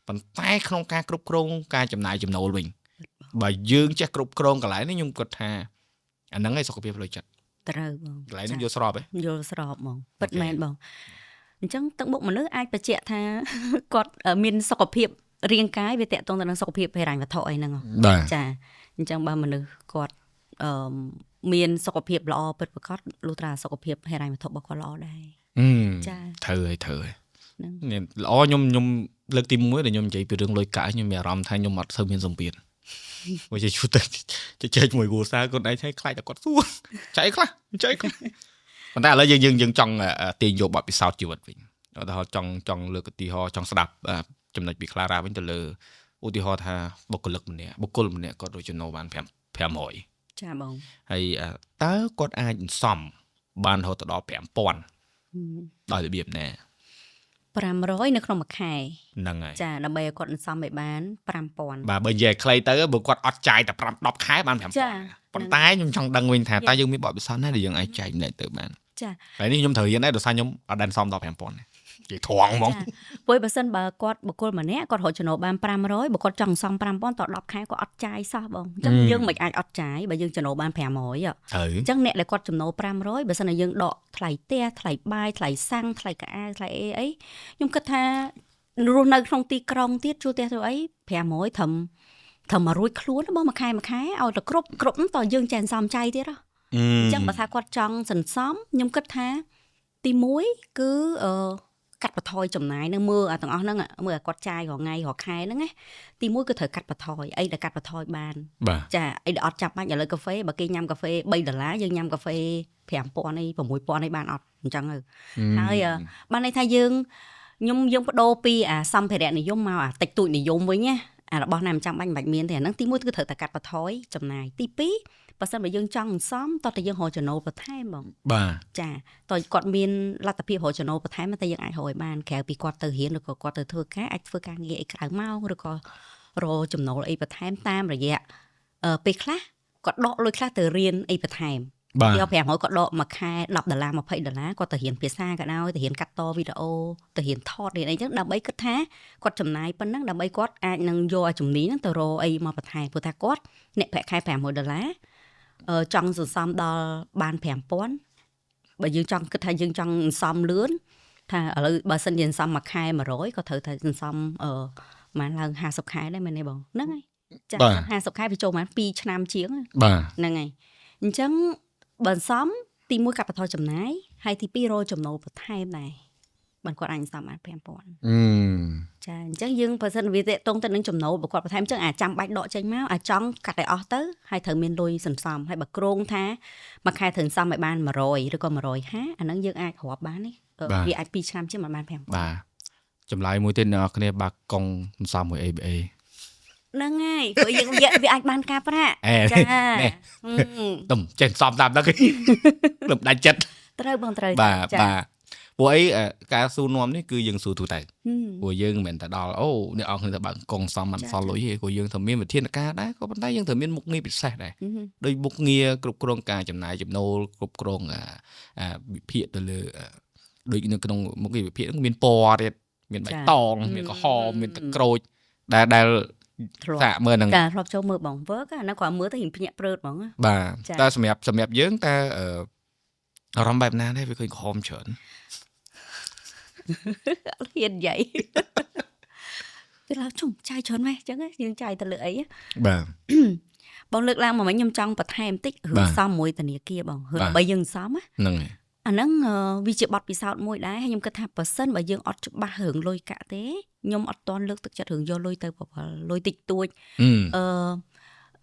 ប៉ុន្តែក្នុងការគ្រប់គ្រងការចំណាយចំណូលវិញបើយើងចេះគ្រប់គ្រងកន្លែងនេះខ្ញុំគិតថាអាហ្នឹងឯងសុខភាពផ្លូវចិត្ត ត្រូវបង កន្លែងហ្នឹងយល់ស្របទេ យល់ស្របហ្មងពិតមែនបងអញ្ចឹងទឹកមុខមនុស្សអាចបញ្ជាក់ថាគាត់មានសុខភាពរាងកាយវាតាក់ទងទៅនឹងសុខភាពហិរញ្ញវត្ថុអីហ្នឹងចាអញ្ចឹងបើមនុស្សគាត់ មានសុខភាពល្អពិតប្រាកដលុះត្រាសុខភាពហិរញ្ញវត្ថុរបស់គាត់ល្អដែរចា ត្រូវហើយត្រូវហើយនេះល្អខ្ញុំខ្ញុំលើកទី1ដែលខ្ញុំនិយាយពីរឿងលុយកាក់ខ្ញុំមានអារម្មណ៍ថាខ្ញុំអត់សូវមានសម្ពាធមកជាជួទៅជជែកមួយគ្រួសារគាត់ឯងខ្លាចតែគាត់សួរចៃខ្លះចៃខ្លះប៉ុន្តែឥឡូវយើងយើងយើងចង់ទាញយកបទពិសោធន៍ជីវិតវិញឧទាហរណ៍ចង់ចង់លើកឧទាហរណ៍ចង់ស្ដាប់ចំណុចពី Clara វិញទៅលើឧទាហរណ៍ថាបុគ្គលិកម្នាក់បុគ្គលម្នាក់គាត់រកចំណូលបាន5 500 ចាបង ហើយតើគាត់អាចសន្សំបានរហូតដល់5000ដោយរបៀបណា 500នៅក្នុងមួយខែ ហ្នឹងហើយ ចាដើម្បីឲ្យគាត់សន្សំឲ្យបាន5000 បាទបើនិយាយខ្លីទៅបើគាត់អត់ចាយតែ5 10ខែបាន5000ប៉ុន្តែខ្ញុំចង់ដឹងវិញថាតើយើងមានបទពិសោធន៍ណាដែលយើងអាចចែកម្លែកទៅបាន ចា ហើយនេះខ្ញុំត្រូវរៀនដែរដោយសារខ្ញុំអត់ដែលសំដល់5000ទេនិយាយត្រង់ហ្មង ព្រោះបើសិនបើគាត់បុគ្គលម្នាក់គាត់រកចំណូលបាន500បើគាត់ចង់សន្សំ5000ត10ខែគាត់អត់ចាយសោះបងអញ្ចឹងយើងមិនអាចអត់ចាយបើយើងចំណូលបាន500អញ្ចឹងអ្នកដែលគាត់ចំណូល500បើសិនតែយើងដកថ្លៃផ្ទះថ្លៃបាយថ្លៃសាំងថ្លៃកៅអៅថ្លៃអីអីខ្ញុំគិតថារស់នៅក្នុងទីក្រុងទៀតជួលផ្ទះទៅអី500ត្រឹមត្រឹមមករួចខ្លួនបងមួយខែមួយខែឲ្យតែគ្រប់គ្រប់តយើងចេះសន្សំចៃទៀតហ៎អញ្ចឹងបើថាគាត់ចង់សន្សំខ្ញុំគិតថាទី1គឺកាត់បន្ថយចំណាយនឹងមើលអាទាំងអស់ហ្នឹងមើលអាគាត់ចាយរាល់ថ្ងៃរាល់ខែហ្នឹងណាទី1គឺត្រូវកាត់បន្ថយអីដែលកាត់បន្ថយបានចាអីដែលអត់ចាំបាច់ឥឡូវកាហ្វេបើគេញ៉ាំកាហ្វេ3ដុល្លារយើងញ៉ាំកាហ្វេ5000អី6000អីបានអត់អញ្ចឹងទៅហើយបានន័យថាយើងខ្ញុំយើងបដូរពីអាសម្ភារៈនិយមមកអាតិចតួចនិយមវិញណាអារបស់ណាមិនចាំបាច់មិនបាច់មានទេអាហ្នឹងទី1គឺត្រូវតែកាត់បន្ថយចំណាយទី2បើសិនបើយើងចង់សន្សំតោះតែយើងរកចំណូលបន្ថែមបងបាទចាតោះគាត់មានលទ្ធភាពរកចំណូលបន្ថែមតែយើងអាចរកឲ្យបានក្រៅពីគាត់ទៅរៀនឬក៏គាត់ទៅធ្វើការអាចធ្វើការងារអីក្រៅម៉ោងឬក៏រកចំណូលអីបន្ថែមតាមរយៈពេលខ្លះគាត់ដកលុយខ្លះទៅរៀនអីបន្ថែមយក500គាត់ដកមួយខែ10ដុល្លារ20ដុល្លារគាត់ទៅរៀនភាសាក៏ដោយទៅរៀនកាត់តវីដេអូទៅរៀនថតរៀនអីចឹងដើម្បីគិតថាគាត់ចំណាយប៉ុណ្ណឹងដើម្បីគាត់អាចនឹងយកអាជំនាញហ្នឹងទៅរកអីមកបន្ថែមព្រោះថាគាត់អ្នកប្រាក់ខែ500ដុល្លារចង់សន្សំដល់បាន5000បើយើងចង់គិតថាយើងចង់សន្សំលឿនថាឥឡូវបើសិនជាសន្សំមួយខែ100ក៏ត្រូវតែសន្សំប្រហែលឡើង50ខែដែរមែនទេបងហ្នឹងហើយចា50ខែវាចូលប្រហែល2ឆ្នាំជាងបាទហ្នឹងហើយអញ្ចឹងបើសន្សំទី1កាត់បន្ថយចំណាយហើយទី2រកចំណូលបន្ថែមដែរបានគាត់អាចសន្សំបាន5000ចាអញ្ចឹងយើងបើសិនវាទាក់ទងទៅនឹងចំណូលរបស់គាត់បន្ថែមអញ្ចឹងអាចចាំបាច់ដកចេញមកអាចចង់កាត់ឲ្យអស់ទៅហើយត្រូវមានលុយសន្សំហើយបើគ្រោងថាមួយខែត្រូវសន្សំឲ្យបាន100ឬក៏150អាហ្នឹងយើងអាចរាប់បានទេវាអាច2ឆ្នាំជាងមិនបាន5000បាទចម្លើយមួយទៀតអ្នកនរគ្នាបាក់កង់សន្សំមួយ ABA ហ្នឹងហើយព្រោះយើងវាអាចបានការប្រាក់ចាទំចេះសំតាមហ្នឹងលំដាច់ចិត្តត្រូវបងត្រូវបាទបាទព្រោះអីការសួរនាំនេះគឺយើងសួរទូទៅព្រោះយើងមិនមែនតែដល់អូអ្នកអង្គគ្នាទៅបើកងសំមិនសល់លុយទេព្រោះយើងត្រូវមានវិធានការដែរក៏ប៉ុន្តែយើងត្រូវមានមុខងារពិសេសដែរដោយមុខងារគ្រប់គ្រងការចំណាយចំណូលគ្រប់គ្រងវិភាគទៅលើដូចនៅក្នុងមុខងារវិភាគហ្នឹងមានពណ៌ទៀតមានបៃតងមានក្រហមមានទឹកក្រូចដែលដែលសាកមើលហ្នឹងចាធ្លាប់ចូលមើលបង work អាហ្នឹងគាត់មើលទៅរៀងភ្ញាក់ព្រឺតហ្មងបាទតែសម្រាប់សម្រាប់យើងតើអារម្មណ៍បែបណាដែរវាឃើញក្រហមច្រើនអត់ហ៊ាននិយាយគេឡើងជុំចាយច្រើនម៉េះអញ្ចឹងយើងចាយទៅលើអីបាទបងលើកឡើងមកមិញខ្ញុំចង់បន្ថែមតិចរឿងសំមួយធនាគារបងរឿងដើម្បីយើងសំហ្នឹងហើយអាហ្នឹងវាជាបទពិសោធន៍មួយដែរហើយខ្ញុំគិតថាបើសិនបើយើងអត់ច្បាស់រឿងលុយកាក់ទេខ្ញុំអត់ទាន់លើកទឹកចិត្តរឿងយកលុយទៅប្រវល់លុយតិចតួច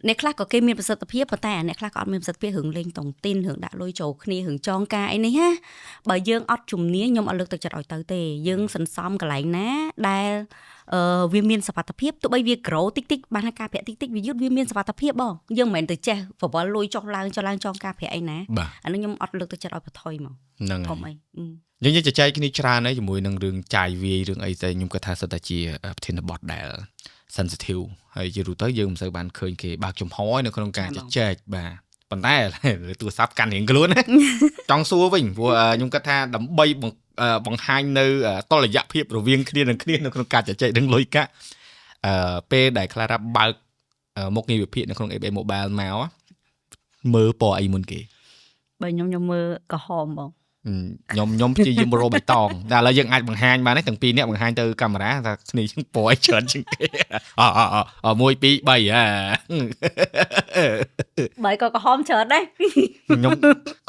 អ្នកខ្លះក៏គេមានប្រសិទ្ធភាពប៉ុន្តែអ្នកខ្លះក៏អត់មានប្រសិទ្ធភាពរឿងលេងតុងទីនរឿងដាក់លុយចូលគ្នារឿងចងការអីនេះណាបើយើងអត់ជំនាញខ្ញុំអត់លើកទឹកចិត្តឲ្យទៅទេយើងសន្សំកន្លែងណាដែលវាមានសុវត្ថិភាពទោះបីវា grow តិចតិចបានការប្រាក់តិចតិចវាយឺតវាមានសុវត្ថិភាពបងយើងមិនមែនទៅចេះប្រវល់លុយចុះឡើងចុះឡើងចងការប្រាក់អីណាអានេះខ្ញុំអត់លើកទឹកចិត្តឲ្យបន្ថយមកហ្នឹងហើយយើងជជែកគ្នាច្រើនហើយជាមួយនឹងរឿងចាយវាយរឿងអីតែខ្ញុំគិតថាសិតតែជាប្រធានបទដែល sensitive ហើយជាទូទៅយើងមិនសូវបានឃើញគេបើកចំហនៅក្នុងការជជែកបាទប៉ុន្តែទូរស័ព្ទកាន់រៀងខ្លួនណាចង់សួរវិញព្រោះខ្ញុំគិតថាដើម្បីបង្ហាញនៅតុល្យភាពរវាងគ្នានឹងគ្នានៅក្នុងការជជែករឿងលុយកាក់ពេលដែល Clara បើកមុខងារវិភាគនៅក្នុង ABA Mobile មកមើលពណ៌អីមុនគេបើខ្ញុំមើលក្រហមបងខ្ញុំព្យាយាមរកបៃតងតែឥឡូវយើងអាចបង្ហាញបានទេទាំងពីរនាក់បង្ហាញទៅកាមេរ៉ាថាគ្នាជាងពណ៌អីច្រើនជាងគេអ1 2 3 បើក៏ក្រហមច្រើនដែរ ខ្ញុំ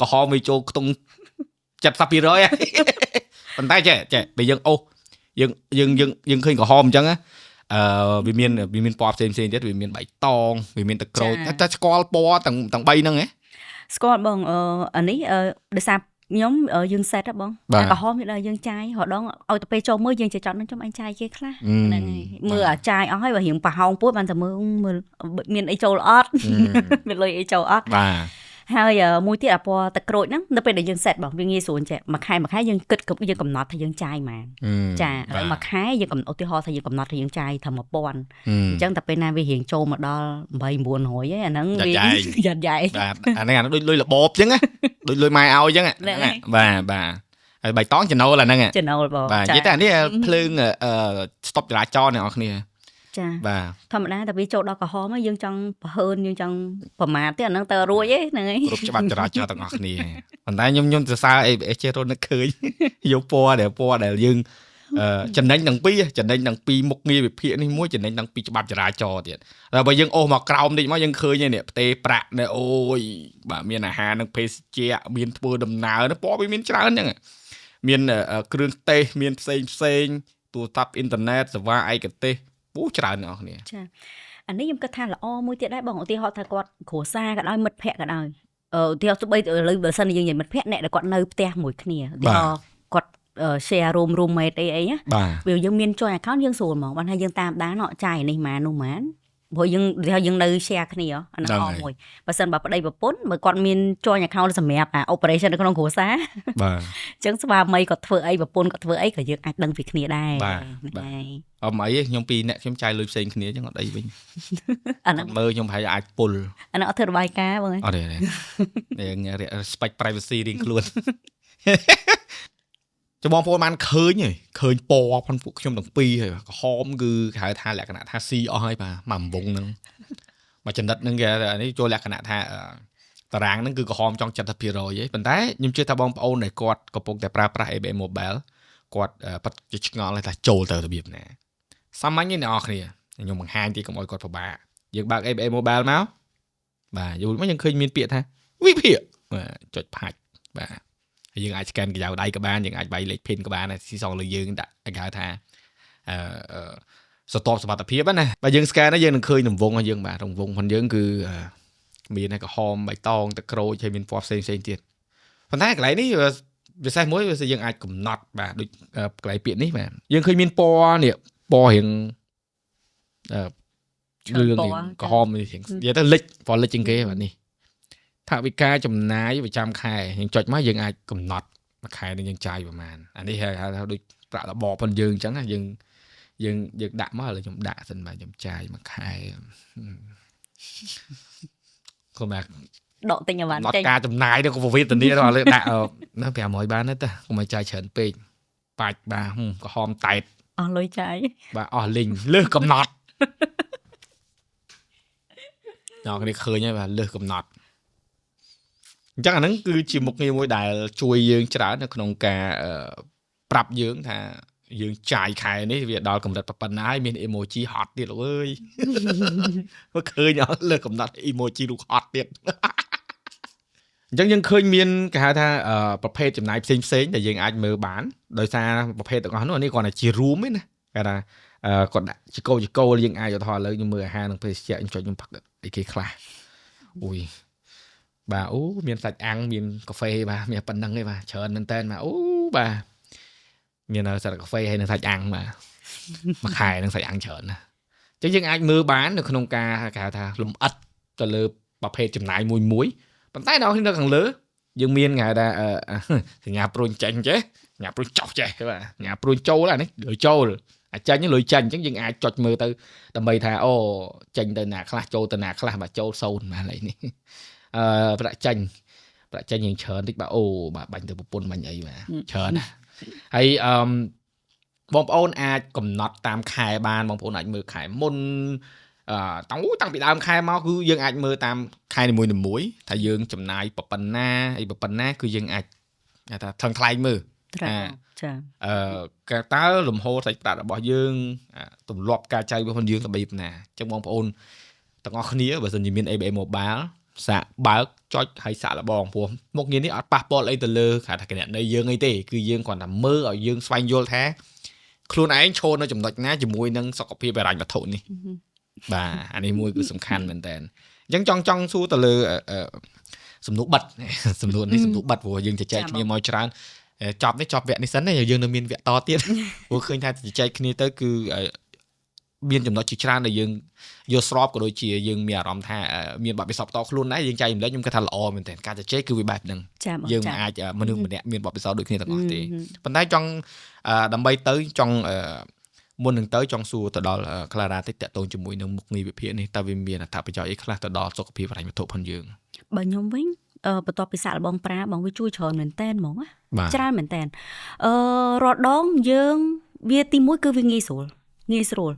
ក្រហមវាចូលខ្ទង់70%ហើយប៉ុន្តែចេះចេះពេលយើងអូសយើងយើងយើងយើងឃើញក្រហមអញ្ចឹងណាអឺវាមានវាមានពណ៌ផ្សេងផ្សេងទៀតវាមានបៃតងវាមានទឹកក្រូចតែស្គាល់ពណ៌ទាំងទាំង3ហ្នឹងហ៎ ស្គាល់បងអឺអានេះដោយសារខ្ញុំយើង set ហ៎បងក្រហមវាដល់យើងចាយរដងឲ្យទៅពេលចូលមើលយើងចេះចត់នឹងចំអញចាយគេខ្លះហ្នឹងហើយមើលអាចាយអស់ហើយបើរៀងប្រហោងពួតបានតែមើលមើលមានអីចូលអត់មានលុយអីចូលអត់ បាទ ហើយមួយទៀតអាពណ៌ទឹកក្រូចហ្នឹងនៅពេលដែលយើង set បងវាងាយស្រួលចេះមួយខែមួយខែយើងគិតយើងកំណត់ថាយើងចាយប៉ុន្មានចាមួយខែយើងកំណត់ឧទាហរណ៍ថាយើងកំណត់ថាយើងចាយថា1000អញ្ចឹងតែពេលណាវារៀងចូលមកដល់8 900ហើយអាហ្នឹងវាយ៉ាត់យ៉ែង បាទអាហ្នឹងអាហ្នឹងដូចលុយរបបអញ្ចឹងណាដូចលុយម៉ែឲ្យអញ្ចឹងបាទបាទហើយបៃតងចំណូលអាហ្នឹង ចំណូលបង បាទនិយាយតែអានេះភ្លើងស្តុបចរាចរណ៍អ្នកនរគ្នា ចា បាទ ធម្មតាតែវាចូលដល់ក្រហមហើយយើងចង់ប្រហើនយើងចង់ប្រមាទទេអាហ្នឹងទៅរួចឯងហ្នឹងហើយ គ្រប់ច្បាប់ចរាចរណ៍ទាំងអស់គ្នាប៉ុន្តែខ្ញុំខ្ញុំសរសើរ ABS ចេះរត់នឹកឃើញយកពណ៌ដែលពណ៌ដែលយើងចំណេញទាំងពីរចំណេញទាំងពីរមុខងារវិភាគនេះមួយចំណេញទាំងពីរច្បាប់ចរាចរណ៍ទៀតហើយបើយើងអូសមកក្រោមតិចមកយើងឃើញនេះផ្ទេប្រាក់នេះអូយបាទមានអាហារនិងភេសជ្ជៈមានធ្វើដំណើរពណ៌វាមានច្រើនហ្នឹងមានគ្រឿងទេសមានផ្សេងផ្សេងទូរស័ព្ទអ៊ីនធឺណិតសេវាឯកទេសពូច្រើនអ្នកនរគ្នា ចាអានេះខ្ញុំគិតថាល្អមួយទៀតដែរបងឧទាហរណ៍ថាគាត់គ្រួសារក៏ដោយមិត្តភ័ក្តិក៏ដោយឧទាហរណ៍ទោះបីឥឡូវបើសិនយើងនិយាយមិត្តភ័ក្តិអ្នកដែលគាត់នៅផ្ទះមួយគ្នាឧទាហរណ៍គាត់ share room roommate អីអីណា បាទ វាយើងមាន joint account យើងស្រួលហ្មងបានថាយើងតាមដានអត់ចាយនេះម៉ានោះម៉ានព្រោះយើងយើងនៅ share គ្នាអាហ្នឹងអមួយបើសិនបើប្តីប្រពន្ធបើគាត់មាន joint account សម្រាប់អា operation នៅក្នុងគ្រួសារ បាទ អញ្ចឹងស្វាមីគាត់ធ្វើអីប្រពន្ធគាត់ធ្វើអីក៏យើងអាចដឹងពីគ្នាដែរ បាទបាទអត់អីទេខ្ញុំពីរអ្នកខ្ញុំចាយលុយផ្សេងគ្នាអញ្ចឹងអត់អីវិញ អាហ្នឹង មើលខ្ញុំប្រហែលអាចពុល អាហ្នឹងអត់ធ្វើរបាយការណ៍បង អត់ទេនេះ respect privacy រៀងខ្លួនចបងប្អូនបានឃើញហើយឃើញពណ៌ផងពួកខ្ញុំទាំងពីរហើយក្រហមគឺគេហៅថាលក្ខណៈថាស៊ីអស់ហើយបាទមួយអំវងហ្នឹងមួយចំណិតហ្នឹងគេនេះចូលលក្ខណៈថាតារាងហ្នឹងគឺក្រហមចង់70%ហីប៉ុន្តែខ្ញុំជឿថាបងប្អូនដែលគាត់កំពុងតែប្រើប្រាស់ ABA Mobile គាត់ពិតជាឆ្ងល់ថាចូលទៅរបៀបណាសាមញ្ញទេអ្នកនរគ្នាខ្ញុំបង្ហាញទីកុំឲ្យគាត់ពិបាកយើងបើក ABA Mobile មកបាទយូរមកយើងឃើញមានពាក្យថាវិភាគបាទចុចផាច់បាទហើយយើងអាច scan ក្រយៅដៃក៏បានយើងអាចវាយលេខ PIN ក៏បានដែរស៊ីសងលើយើងដាក់គេហៅថាអឺសតបសមត្ថភាពណាបើយើង scan ទៅយើងនឹងឃើញរង្វង់របស់យើងបាទរង្វង់របស់យើងគឺមានក្រហមបៃតងទឹកក្រូចហើយមានពណ៌ផ្សេងផ្សេងទៀតប៉ុន្តែកន្លែងនេះពិសេសមួយវាយើងអាចកំណត់បាទដូចកន្លែងពាក្យនេះបាទយើងឃើញមានពណ៌នេះពណ៌រៀងអឺលឿងក្រហមនេះរៀងនិយាយទៅលិចពណ៌លិចជាងគេបាទនេះថវិកាចំណាយប្រចាំខែយើងចុចមកយើងអាចកំណត់មួយខែនេះយើងចាយប្រហែលអានេះហៅថាដូចប្រាក់របបផងយើងអញ្ចឹងណាយើងយើងយើងដាក់មកឥឡូវខ្ញុំដាក់សិនបាទខ្ញុំចាយមួយខែកុំមក ដកទិញអីវ៉ាន់ ចេញការចំណាយទៅក៏វេទនាដល់ឥឡូវដាក់នៅ500បានទេកុំឲ្យចាយច្រើនពេកបាច់បាទក្រហមតែត អស់លុយចាយ បាទអស់លីងលើសកំណត់អ្នកគ្នាឃើញហើយបាទលើសកំណត់អញ្ចឹងអាហ្នឹងគឺជាមុខងារមួយដែលជួយយើងច្រើននៅក្នុងការប្រាប់យើងថាយើងចាយខែនេះវាដល់កម្រិតប៉ុណ្ណាហើយមាន emoji ហត់ទៀតលោកអើយមើលឃើញអត់លើកំណត់ emoji រូបហត់ទៀតអញ្ចឹងយើងឃើញមានគេហៅថាប្រភេទចំណាយផ្សេងផ្សេងដែលយើងអាចមើលបានដោយសារប្រភេទទាំងអស់នោះនេះគ្រាន់តែជារួមទេណាគេថាគាត់ដាក់ជាគោជាគោយើងអាចឧទាហរណ៍ឥឡូវខ្ញុំមើលអាហារនិងភេសជ្ជៈខ្ញុំចុចខ្ញុំផឹកអីគេខ្លះអូយបាទអូមានសាច់អាំងមានកាហ្វេបាទមានប៉ុណ្្នឹងឯងបាទច្រើនមែនតើបាទអូបាទមានសាច់កាហ្វេហើយនិងសាច់អាំងបាទមួយខែនឹងសាច់អាំងច្រើនណាអញ្ចឹងយើងអាចមើលបាននៅក្នុងការគេហៅថាលំអិតទៅលើប្រភេទចំណាយមួយមួយប៉ុន្តែដល់នៅខាងលើយើងមានគេហៅថាសញ្ញាព្រួញចេញចេះសញ្ញាព្រួញចោះចេះបាទសញ្ញាព្រួញចូលអានេះលុយចូលអាចាញ់លុយចាញ់អញ្ចឹងយើងអាចចុចមើលទៅដើម្បីថាអូចេញទៅណាខ្លះចូលទៅណាខ្លះបាទចូលសូន្យបាទឥឡូវនេះប្រាក់ចាញ់ប្រាក់ចាញ់យើងច្រើនតិចបាទអូបាទបាញ់ទៅប្រពន្ធបាញ់អីបាទច្រើនណាហើយអឺបងប្អូនអាចកំណត់តាមខែបានបងប្អូនអាចមើលខែមុនអឺតាំងពីដើមខែមកគឺយើងអាចមើលតាមខែនីមួយៗថាយើងចំណាយប៉ុណ្ណាអីប៉ុណ្ណាគឺយើងអាចថាថឹងថ្លែងមើល ចា តើលំហូរសាច់ប្រាក់របស់យើងទម្លាប់ការចាយរបស់យើងដើម្បីប៉ុណ្ណាអញ្ចឹងបងប្អូន ទាំងអស់គ្នាបើសិនជាមាន ABA Mobile សាកបើកចុចហើយសាកល្បងព្រោះមុខងារនេះអត់ប៉ះពាល់អីទៅលើគេថាគណនីយើងអីទេគឺយើងគ្រាន់តែមើលឲ្យយើងស្វែងយល់ថាខ្លួនឯងឈរនៅចំណុចណាជាមួយនឹងសុខភាពហិរញ្ញវត្ថុនេះបាទអានេះមួយគឺសំខាន់មែនតើអញ្ចឹងចង់ចង់សួរទៅលើសំណួរបិទសំណួរនេះសំណួរបិទព្រោះយើងជជែកគ្នាមកច្រើនចប់នេះចប់វគ្គនេះសិនណាយើងនៅមានវគ្គតទៀតព្រោះឃើញថាជជែកគ្នាទៅគឺមានចំណុចជាច្រើនដែលយើងយល់ស្របក៏ដូចជាយើងមានអារម្មណ៍ថាមានបទពិសោធន៍ផ្ទាល់ខ្លួនដែរយើងចែករំលែកខ្ញុំគិតថាល្អមែនទែនការជជែកគឺវាបែបហ្នឹងយើងមិនអាចមនុស្សម្នាក់មានបទពិសោធន៍ដូចគ្នាទាំងអស់ទេប៉ុន្តែចង់ដើម្បីទៅចង់មុននឹងទៅចង់សួរទៅដល់ Clara តិចតាក់ទងជាមួយនឹងមុខងារវិភាគនេះតើវាមានអត្ថប្រយោជន៍អីខ្លះទៅដល់សុខភាពហិរញ្ញវត្ថុផងយើង បើខ្ញុំវិញបន្ទាប់ពីសាកល្បងប្រើបងវាជួយច្រើនមែនតើហ្មងណាច្រើនមែនតើរាល់ដងយើងវាទីមួយគឺវាងាយស្រួលងាយស្រួល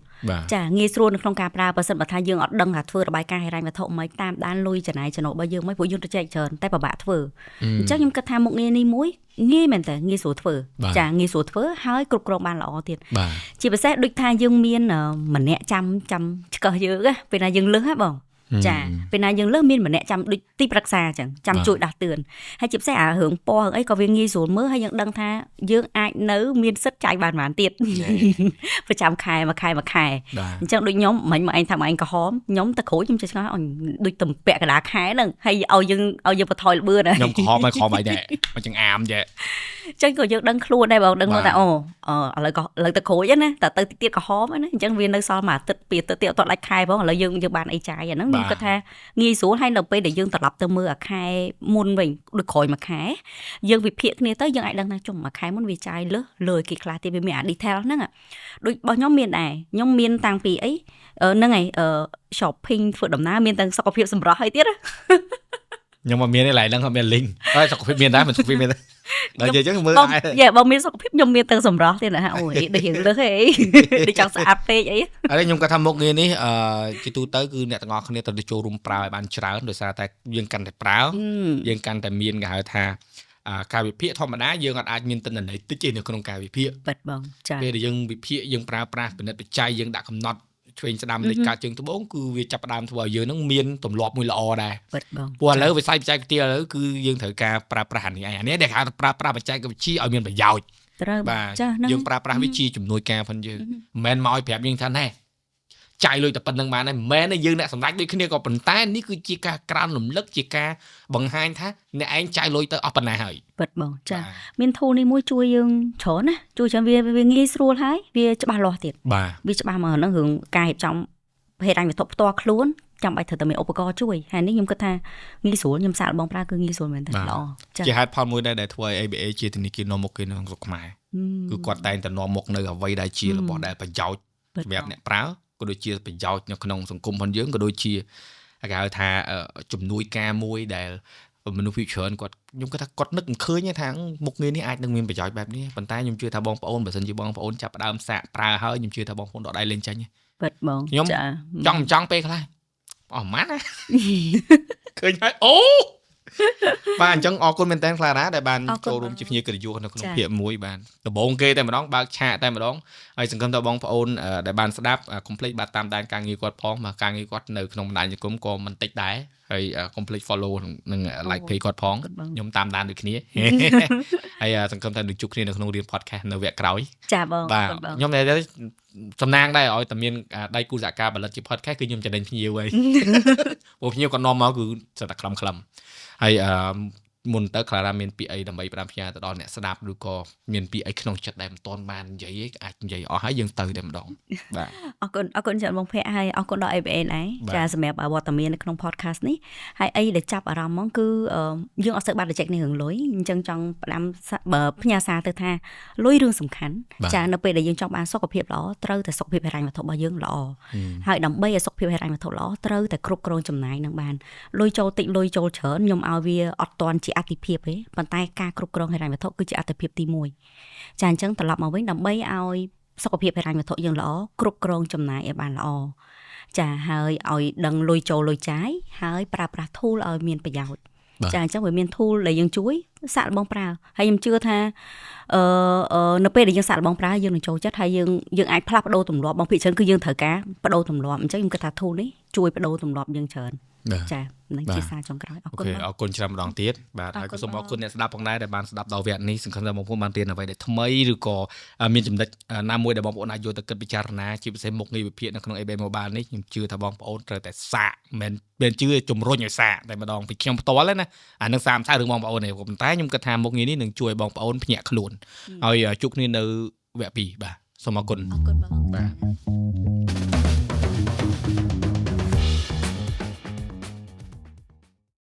ចាងាយស្រួលនៅក្នុងការប្រើបើសិនបើថាយើងអត់ដឹងថាធ្វើរបាយការណ៍ហិរញ្ញវត្ថុមិនតាមដានលុយចំណាយចំណូលរបស់យើងមិនព្រោះយើងទៅចែកច្រើនតែពិបាកធ្វើអញ្ចឹងខ្ញុំគិតថាមុខងារនេះមួយងាយមែនតើងាយស្រួលធ្វើចាងាយស្រួលធ្វើហើយគ្រប់គ្រងបានល្អទៀតជាពិសេសដូចថាយើងមានម្នាក់ចាំចាំឆ្កឹះយើងពេលណាយើងលឹះហ៎បងចាពេលណាយើងលើសមានម្នាក់ចាំដូចទីប្រឹក្សាអញ្ចឹងចាំជួយដាស់តឿនហើយជាពិសេសអារឿងពណ៌រឿងអីក៏វាងាយស្រួលមើលហើយយើងដឹងថាយើងអាចនៅមានសិទ្ធិចាយបានប៉ុន្មានទៀតប្រចាំខែមួយខែមួយខែអញ្ចឹងដូចខ្ញុំមិញមកឯងថាមកឯងក្រហមខ្ញុំទៅក្រួយខ្ញុំចេះឆ្ងល់ដូចទំពាក់កណ្ដាលខែហ្នឹងហើយឲ្យយើងឲ្យយើងបន្ថយល្បឿនខ្ញុំក្រហមហើយក្រហមអីដែរមកចង្អាមចេះអញ្ចឹងក៏យើងដឹងខ្លួនដែរបងដឹងថាអូឥឡូវក៏ឥឡូវទៅក្រួយណាតែទៅតិចទៀតក្រហមណាអញ្ចឹងវានៅសល់មួយអាទិត្យពីរអាទិត្យទៀតអត់ដាច់ខែផងឥឡូវយើងយើងបានអីចាយអាហ្នឹងខ្ញុំគិតថាងាយស្រួលហើយនៅពេលដែលយើងត្រឡប់ទៅមើលអាខែមុនវិញដូចក្រោយមួយខែយើងវិភាគគ្នាទៅយើងអាចដឹងថាចុះមួយខែមុនវាចាយលើសលើគេខ្លះទៀតវាមានអា detail ហ្នឹងដូចរបស់ខ្ញុំមានដែរខ្ញុំមានតាំងពីអីហ្នឹងហើយ shopping ធ្វើដំណើរមានទាំងសុខភាពសម្រស់ហើយទៀត ខ្ញុំអត់មានទេឡើយហ្នឹងអត់មាន link ហើយសុខភាពមានដែរមិនសុខភាពមានដែរដល់និយាយចឹងមើលដែរយ៉ាបើមានសុខភាពខ្ញុំមានទាំងសម្រស់ទៀតណាអូយដូចរៀងលើសហីដូចចង់ស្អាតពេកអីហើយខ្ញុំគាត់ថាមុខងារនេះជាទូទៅគឺអ្នកទាំងអស់គ្នាត្រូវទៅចូលរួមប្រើឲ្យបានច្រើនដោយសារតែយើងកាន់តែប្រើយើងកាន់តែមានគេហៅថាការវិភាគធម្មតាយើងអាចមានទិន្នន័យតិចទេនៅក្នុងការវិភាគពិតបងចាពេលដែលយើងវិភាគយើងប្រើប្រាស់ពិនិត្យបច្ច័យយើងដាក់កំណត់ឆ្វេងស្ដាំលេខកើតជើងត្បូងគឺវាចាប់ផ្ដើមធ្វើឲ្យយើងនឹងមានទម្លាប់មួយល្អដែរពិតបងព្រោះឥឡូវវិស័យបច្ចេកវិទ្យាឥឡូវគឺយើងត្រូវការប្រើប្រាស់អានេះឯងអានេះដែលហៅថាប្រើប្រាស់បច្ចេកវិទ្យាឲ្យមានប្រយោជន៍ត្រូវបាទយើងប្រើប្រាស់វាជាជំនួយការផងយើងមិនមែនមកឲ្យប្រាប់យើងថាណែចាយលុយតែប៉ុណ្្នឹងបានហើយមិនមែនទេយើងអ្នកសម្រេចដូចគ្នាក៏ប៉ុន្តែនេះគឺជាការក្រើនរំលឹកជាការបង្ហាញថាអ្នកឯងចាយលុយទៅអស់ប៉ុណ្ណាហើយពិតបងចាមានធូលនេះមួយជួយយើងច្រើនណាជួយច្រើនវាងាយស្រួលហើយវាច្បាស់លាស់ទៀតវាច្បាស់មកហ្នឹងរឿងការរៀបចំហេតុអញវត្ថុផ្ទាល់ខ្លួនចាំបាច់ត្រូវតែមានឧបករណ៍ជួយហើយនេះខ្ញុំគិតថាងាយស្រួលខ្ញុំសាកល្បងប្រើគឺងាយស្រួលមែនតើល្អចាជាហេតុផលមួយដែរដែលធ្វើឲ្យ ABA ជាធនាគារនាំមុខគេនៅក្នុងស្រុកខ្មែរគឺគាត់តែងតែនាំមុខនៅអ្វីដែលជារបស់ដែលប្រយោជន៍សម្រាប់អ្នកប្រើក៏ដូចជាប្រយោជន៍នៅក្នុងសង្គមផងយើងក៏ដូចជាគេហៅថាជំនួយការមួយដែលមនុស្សភាគច្រើនគាត់ខ្ញុំគិតថាគាត់នឹកមិនឃើញទេថាមុខងារនេះអាចនឹងមានប្រយោជន៍បែបនេះប៉ុន្តែខ្ញុំជឿថាបងប្អូនបើសិនជាបងប្អូនចាប់ផ្ដើមសាកប្រើហើយខ្ញុំជឿថាបងប្អូនដកដៃលេងចេញពិតបងខ្ញុំចង់មិនចង់ពេលខ្លះអស់ម៉ាត់ណាឃើញហើយអូបាទអញ្ចឹងអរគុណមែនតើ Clara ដែលបានចូលរួមជាភ្ញៀវកិត្តិយសនៅក្នុងភាគ1បាទដំបូងគេតែម្ដងបើកឆាកតែម្ដងហើយសង្ឃឹមថាបងប្អូនដែលបានស្ដាប់កុំភ្លេចបាទតាមដានការងារគាត់ផងបាទការងារគាត់នៅក្នុងបណ្ដាញសង្គមក៏មិនតិចដែរហើយកុំភ្លេច follow និង like page គាត់ផងខ្ញុំតាមដានដូចគ្នាហើយសង្ឃឹមថានឹងជួបគ្នានៅក្នុងរៀន podcast នៅវគ្គក្រោយចាបងបាទខ្ញុំតែសំណាងដែរឲ្យតែមានដៃគូសហការផលិតជា podcast គឺខ្ញុំចំណេញភ្ញៀវហើយព្រោះភ្ញៀវគាត់នាំមកគឺសិតតែខ្លឹមៗហើយមុនទៅ Clara មានពាក្យអីដើម្បីផ្ដាំផ្ញើទៅដល់អ្នកស្ដាប់ឬក៏មានពាក្យអីក្នុងចិត្តដែលមិនទាន់បាននិយាយអាចនិយាយអស់ហើយយើងទៅតែម្ដងបាទអរគុណអរគុណច្រើនបងភ័ក្រហើយអរគុណដល់ ABA ដែរចាសម្រាប់វត្តមាននៅក្នុង podcast នេះហើយអីដែលចាប់អារម្មណ៍ហ្មងគឺយើងអត់សូវបានជជែកនេះរឿងលុយអញ្ចឹងចង់ផ្ដាំបើផ្ញើសារទៅថាលុយរឿងសំខាន់ចានៅពេលដែលយើងចង់បានសុខភាពល្អត្រូវតែសុខភាពហិរញ្ញវត្ថុរបស់យើងល្អហើយដើម្បីឲ្យសុខភាពហិរញ្ញវត្ថុល្អត្រូវតែគ្រប់គ្រងចំណាយនឹងបានលុយចូលតិចលុយចូលច្រើនខ្ញុំឲ្យវាអត់ទាន់ជាអតិភិបទេប៉ុន្តែការគ្រប់គ្រងហិរញ្ញវត្ថុគឺជាអតិភិបទី1ចាអញ្ចឹងត្រឡប់មកវិញដើម្បីឲ្យសុខភាពហិរញ្ញវត្ថុយើងល្អគ្រប់គ្រងចំណាយឲ្យបានល្អចាហើយឲ្យដឹងលុយចូលលុយចាយហើយប្រើប្រាស់ tool ឲ្យមានប្រយោជន៍ ចាអញ្ចឹងវាមាន tool ដែលយើងជួយសាកល្បងប្រើហើយខ្ញុំជឿថានៅពេលដែលយើងសាកល្បងប្រើយើងនឹងចូលចិត្តហើយយើងយើងអាចផ្លាស់ប្ដូរទម្លាប់បងភាគច្រើនគឺយើងត្រូវការបដូរទម្លាប់អញ្ចឹងខ្ញុំគិតថា tool នេះជួយបដូរទម្លាប់យើងច្រើនចានឹងជាសារចុងក្រោយអរគុណ អរគុណច្រើនម្ដងទៀតបាទហើយក៏សូមអរគុណអ្នកស្ដាប់ផងដែរដែលបានស្ដាប់ដល់វគ្គនេះសង្ឃឹមថាបងប្អូនបានរៀនអ្វីដែលថ្មីឬក៏មានចំណុចណាមួយដែលបងប្អូនអាចយកទៅគិតពិចារណាជាពិសេសមុខងារវិភាគនៅក្នុង ABA Mobile នេះខ្ញុំជឿថាបងប្អូនត្រូវតែសាកមិនមែនជឿជំរុញឲ្យសាកតែម្ដងពីខ្ញុំផ្ទាល់ណាអានឹងសាមសាករឿងបងប្អូនទេប៉ុន្តែខ្ញុំគិតថាមុខងារនេះនឹងជួយបងប្អូនភ្ញាក់ខ្លួនហើយជួបគ្នានៅវគ្គ2បាទសូមអរគុណ អរគុណបង បាទ។